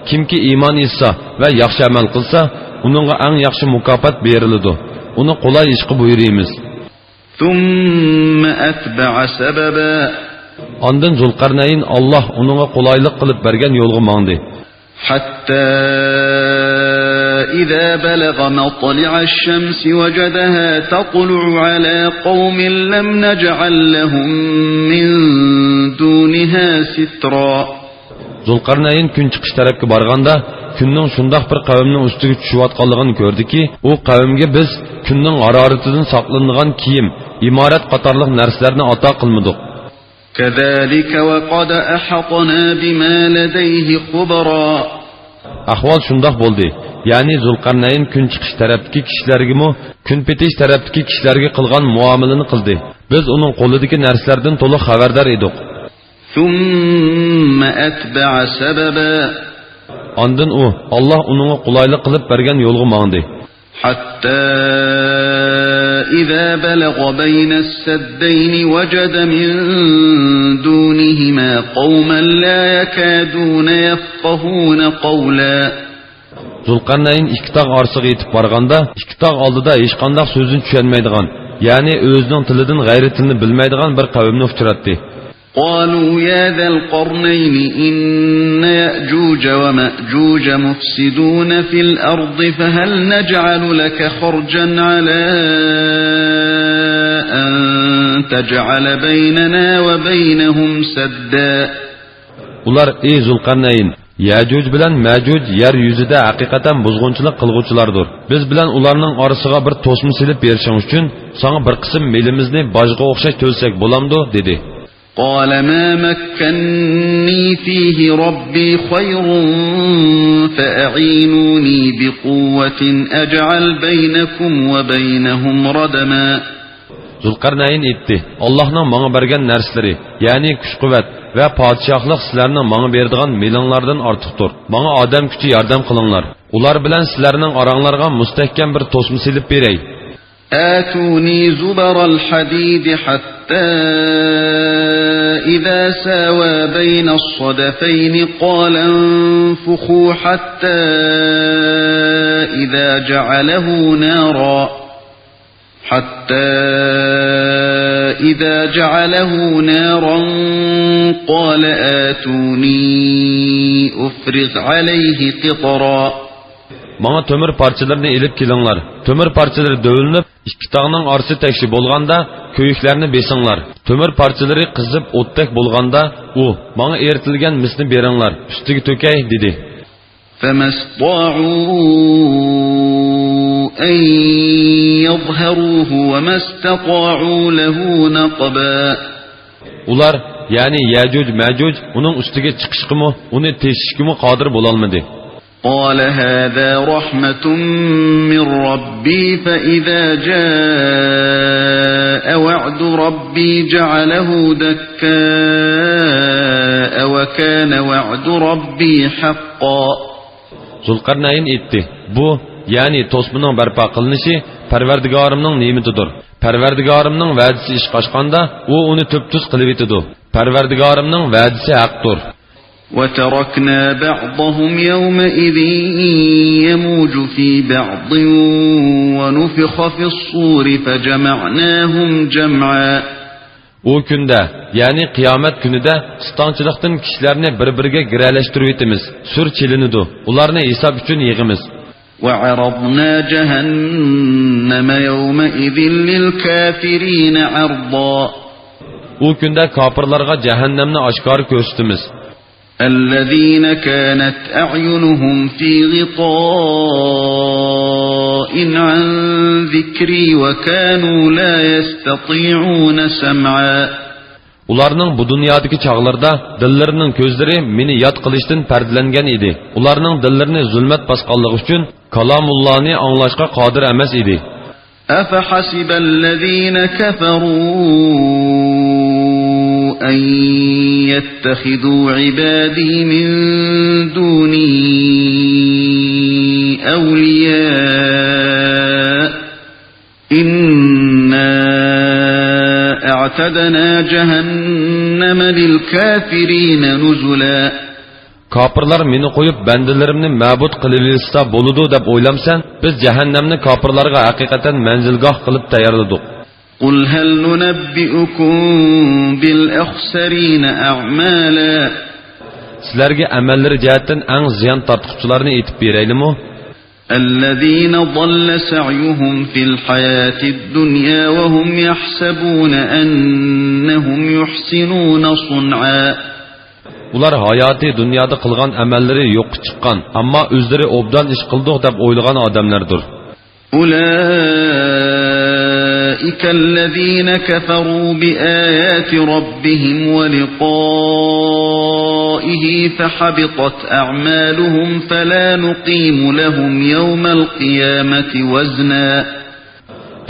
كىمكى ئىمان ئېيتسا ۋە ياخشى ئەمەل قىلسا، ئۇنىڭغا ئەڭ ياخشى مۇكاپات بېرىلىدۇ. ئۇنى قولاي ئىشقا بۇيرۇيمىز. ثُمَّ أَتْبَعَ سَبَبًا. ئاندىن زۇلقەرنەين، ئاللاھ ئۇنىڭغا قولايلىق قىلىپ بەرگەن يولغا ماڭدى. حَتَّى إِذَا بَلَغَ مَطْلِعَ الشَّمْسِ وَجَدَهَا تَطْلُعُ عَلَى قَوْمٍ لَمْ نَجْعَلْ لَهُمْ مِنْ دُونِهَا سِتْرًا. زۇلقەرنەين كۈن چىقىش تەرەپكە بارغاندا، كۈننىڭ شۇنداق بىر قەۋمنىڭ ئۈستىگە چۈشۈۋاتقانلىقىنى كۆردىكى، ئۇ قەۋمگە بىز كۈننىڭ ھارارىتىدىن ساقلىنىدىغان كىيىم، ئىمارەت قاتارلىق نەرسىلەرنى ئاتا قىلمىدۇق. كَذَلِكَ وَقَدْ أَحَطْنَا بِمَا لَدَيْهِ خُبْرًا. ئەھۋال شۇنداق بولدى، يەنى زۇلقەرنەين كۈن چىقىش تەرەپتىكى كىشىلەرگىمۇ، كۈن پېتىش تەرەپتىكى كىشىلەرگە قىلغان مۇئامىلىنى قىلدى. بىز ئۇنىڭ قولىدىكى نەرسىلەردىن تولۇق خەۋەردار ئىدۇق. ثُمَّ أَتْبَعَ سَبَبًا. ئاندىن ئۇ، ئاللاھ ئۇنىڭغا قولايلىق قىلىپ بەرگەن يولغا ماڭدى. حَتَّى إِذَا بَلَغَ بَيْنَ السَّدَّيْنِ وَجَدَ مِنْ دُونِهِمَا قَوْمًا لَا يَكَادُونَ يَفْقَهُونَ قَوْلًا. زۇلقەرنەين ئىككى تاغ ئارىسىغا يېتىپ بارغاندا، ئىككى تاغ ئالدىدا ھېچقانداق سۆزنى چۈشەنمەيدىغان، يەنى ئۆزىنىڭ تىلىدىن غەيرىي تىلنى بىلمەيدىغان بىر قەۋمنى ئۇچراتتى. قَالُوا يَا ذَا الْقَرْنَيْنِ إِنَّ يَأْجُوجَ وَمَأْجُوجَ مُفْسِدُونَ فِي الْأَرْضِ فَهَلْ نَجْعَلُ لَكَ خَرْجًا عَلَى أَنْ تَجْعَلَ بَيْنَنَا وَبَيْنَهُمْ سَدًّا. ئۇلار، ئى زۇلقەرنەين، يەجۇج بىلەن مەجۇج يەر يۈزىدە ھەقىقەتەن بۇزغۇنچىلىق قىلغۇچىلاردۇر. بىز بىلەن ئۇلارنىڭ ئارىسىغا بىر توسما سېلىپ بېرىشىڭ ئۈچۈن ساڭا بىر قىسىم مېلىمىزنى باجغا ئوخشاش تۆلىسەك بولامدۇ؟ دېدى. قَالَ مَا مَكَّنِّي فِيهِ رَبِّي خَيْرٌ فَأَعِينُونِي بِقُوَّةٍ أَجْعَلْ بَيْنَكُمْ وَبَيْنَهُمْ رَدْمًا. زۇلقەرنەين ئېيتتى، ئاللاھنىڭ ماڭا بەرگەن نەرسىلىرى، يەنى كۈچ-قۇۋۋەت ۋە پادىشاھلىق سىلەرنىڭ ماڭا بېرىدىغان مېلىڭلاردىن ئارتۇقتۇر. ماڭا ئادەم كۈچى ياردەم قىلىڭلار. ئۇلار بىلەن سىلەرنىڭ ئاراڭلارغا مۇستەھكەم بىر توسما سېلىپ بېرەي. آتوني زبر الحديد حتى إذا ساوى بين الصدفين قال انفخوا حتى إذا جعله نارا حتى إذا جعله نارا قال آتوني أفرغ عليه قطرا. ماڭا تۆمۈر پارچىلىرىنى ئېلىپ كېلىڭلار. تۆمۈر پارچىلىرى دۆۋىلىنىپ، ئىككى تاغنىڭ ئارىسى تەكشى بولغاندا، كۆيۈكلەرنى بېسىڭلار. تۆمۈر پارچىلىرى قىزىپ ئوتتەك بولغاندا، ئۇ، ماڭا ئېرىتىلگەن مىسنى بېرىڭلار، ئۈستىگە تۆكەي، دېدى. فما استطاعوا أن يظهروه وما استطاعوا له نقبا. ئۇلار، يەنى يەجۇج مەجۇج، ئۇنىڭ ئۈستىگە چىقىشقىمۇ، ئۇنى تېشىشكىمۇ قادىر بولالمىدى. قال هذا رحمة من ربي فإذا جاء وعد ربي جعله دكاء وكان وعد ربي حقا. زۇلقەرنەين ئېيتتى، بۇ، يەنى توسمىنىڭ بەرپا قىلىنىشى پەرۋەردىگارىمنىڭ نېمىتىدۇر. پەرۋەردىگارىمنىڭ ۋەدىسى ئىشقا ئاشقاندا، ئۇ ئۇنى تۈپتۈز قىلىۋېتىدۇ. پەرۋەردىگارىمنىڭ ۋەدىسى ھەقتۇر. وتركنا بعضهم يومئذ يموج في بعض ونفخ في الصور فجمعناهم جمعا. ئۇ كۈندە، يەنى قىيامەت كۈنىدە ئىستاڭچىلىقتىن كىشىلەرنى بىر-بىرىگە گىرەلەشتۈرۈۋېتىمىز. سۈر چېلىنىدۇ. ئۇلارنى ھېساب ئۈچۈن يىغىمىز. وعرضنا جهنم يومئذ للكافرين عرضا. ئۇ كۈندە كاپىرلارغا جەھەننەمنى ئاشكارا كۆرسىتىمىز. الذين كانت أعينهم في غطاء عن ذكري وكانوا لا يستطيعون سمعا. ئۇلارنىڭ بۇ دۇنيادىكى چاغلىرىدا دىللىرىنىڭ كۆزلىرى مېنى ياد قىلىشتىن پەردىلەنگەن ئىدى. ئۇلارنىڭ دىللىرىنى زۇلمەت باسقانلىقى ئۈچۈن كالامۇللانى ئاڭلاشقا قادىر ئەمەس ئىدى. أفحسب الذين كفروا أن يتخذوا عبادي من دوني أولياء إنا أعتدنا جهنم للكافرين نزلا. كاپىرلار مېنى قويۇپ بەندىلىرىمنى مەبۇد قىلىۋېلىشسا بولىدۇ دەپ ئويلامسەن؟ بىز جەھەننەمنى كاپىرلارغا ھەقىقەتەن مەنزىلگاھ قىلىپ تەييارلىدۇق. قل هل ننبئكم بالأخسرين أعمالا. سىلەرگە ئەمەللىرى جەھەتتىن ئەڭ زىيان تارتقۇچىلارنى ئېيتىپ بېرەيلىمۇ؟ الذين ضل سعيهم في الحياة الدنيا وهم يحسبون أنهم يحسنون صنعا. ئۇلار ھاياتى دۇنيادا قىلغان ئەمەللىرى يوققا چىققان، ئەمما ئۆزلىرى ئوبدان ئىش قىلدۇق دەپ ئويلىغان ئادەملەردۇر. أولئك الذين كفروا بآيات ربهم ولقائه فحبطت أعمالهم فلا نقيم لهم يوم القيامة وزنا.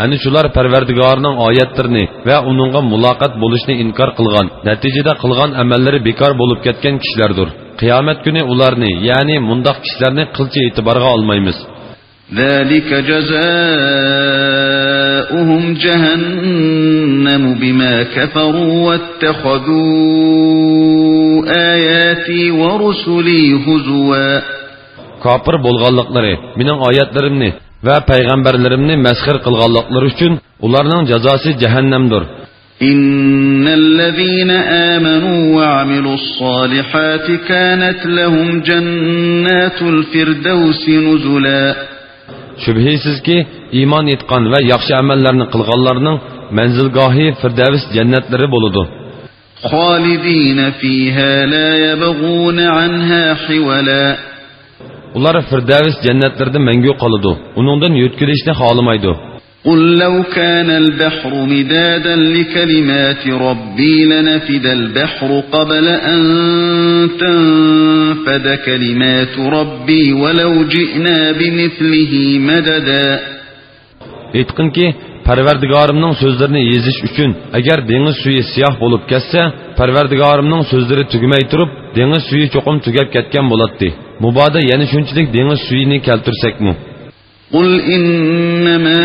ئەنە شۇلار پەرۋەردىگارىنىڭ ئايەتلىرىنى ۋە ئۇنىڭغا مۇلاقات بولۇشنى ئىنكار قىلغان، نەتىجىدە قىلغان ئەمەللىرى بىكار بولۇپ كەتكەن كىشىلەردۇر. قىيامەت كۈنى ئۇلارنى، يەنى مۇنداق كىشىلەرنى قىلچە ئېتىبارغا ئالمايمىز. ذلك جزاؤهم جهنم بما كفروا واتخذوا آياتي ورسلي هزوا. كاپىر بولغانلىقلىرى، مېنىڭ ئايەتلىرىمنى ۋە پەيغەمبەرلىرىمنى مەسخىرە قىلغانلىقلىرى ئۈچۈن ئۇلارنىڭ جازاسى جەھەننەمدۇر. إن الذين آمنوا وعملوا الصالحات كانت لهم جنات الفردوس نزلا. شۈبھىسىزكى، ئىمان ئېيتقان ۋە ياخشى ئەمەللەرنى قىلغانلارنىڭ مەنزىلگاھى فىردەۋس جەننەتلىرى بولىدۇ. خالدين فيها لا يبغون عنها حولا. ئۇلار فىردەۋس جەننەتلىرىدە مەڭگۈ قالىدۇ، ئۇنىڭدىن يۆتكىلىشنى خالىمايدۇ. قل لو كان البحر مدادا لكلمات ربي لنفد البحر قبل أن تنفد كلمات ربي ولو جئنا بمثله مددا. ئېيتقىنكى، پەرۋەردىگارىمنىڭ سۆزلىرىنى يېزىش ئۈچۈن، ئەگەر دېڭىز سۈيى سىياھ بولۇپ كەتسە، پەرۋەردىگارىمنىڭ سۆزلىرى تۈگىمەي تۇرۇپ، دېڭىز سۈيى چوقۇم تۈگەپ كەتكەن بولاتتى. مۇبادا يەنە شۇنچىلىك دېڭىز سۈيىنى كەلتۈرسەكمۇ. قل إنما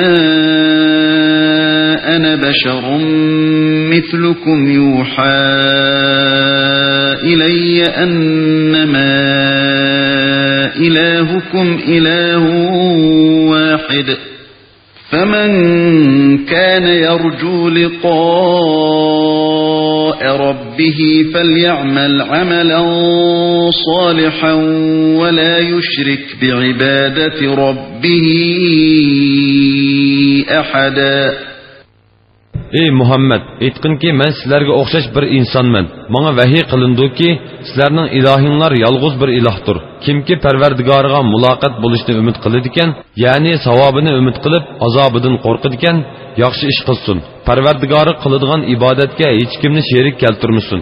أنا بشر مثلكم يوحى إلي أنما إلهكم إله واحد فمن كان يرجو لقاء ربه فليعمل عملا صالحا ولا يشرك بعبادة ربه أحدا. ئەي مۇھەممەد، ئېيتقىنكى، مەن سىلەرگە ئوخشاش بىر ئىنسانمەن. ماڭا ۋەھىي قىلىنىدۇكى، سىلەرنىڭ ئىلاھىڭلار يالغۇز بىر ئىلاھتۇر. كىمكى پەرۋەردىگارىغا مۇلاقات بولۇشنى ئۈمىد قىلىدىكەن، يەنى ساۋابىنى ئۈمىد قىلىپ، ئازابىدىن قورقىدىكەن، ياخشى ئىش قىلسۇن. پەرۋەردىگارىغا قىلىدىغان ئىبادەتكە ھېچكىمنى شېرىك كەلتۈرمىسۇن.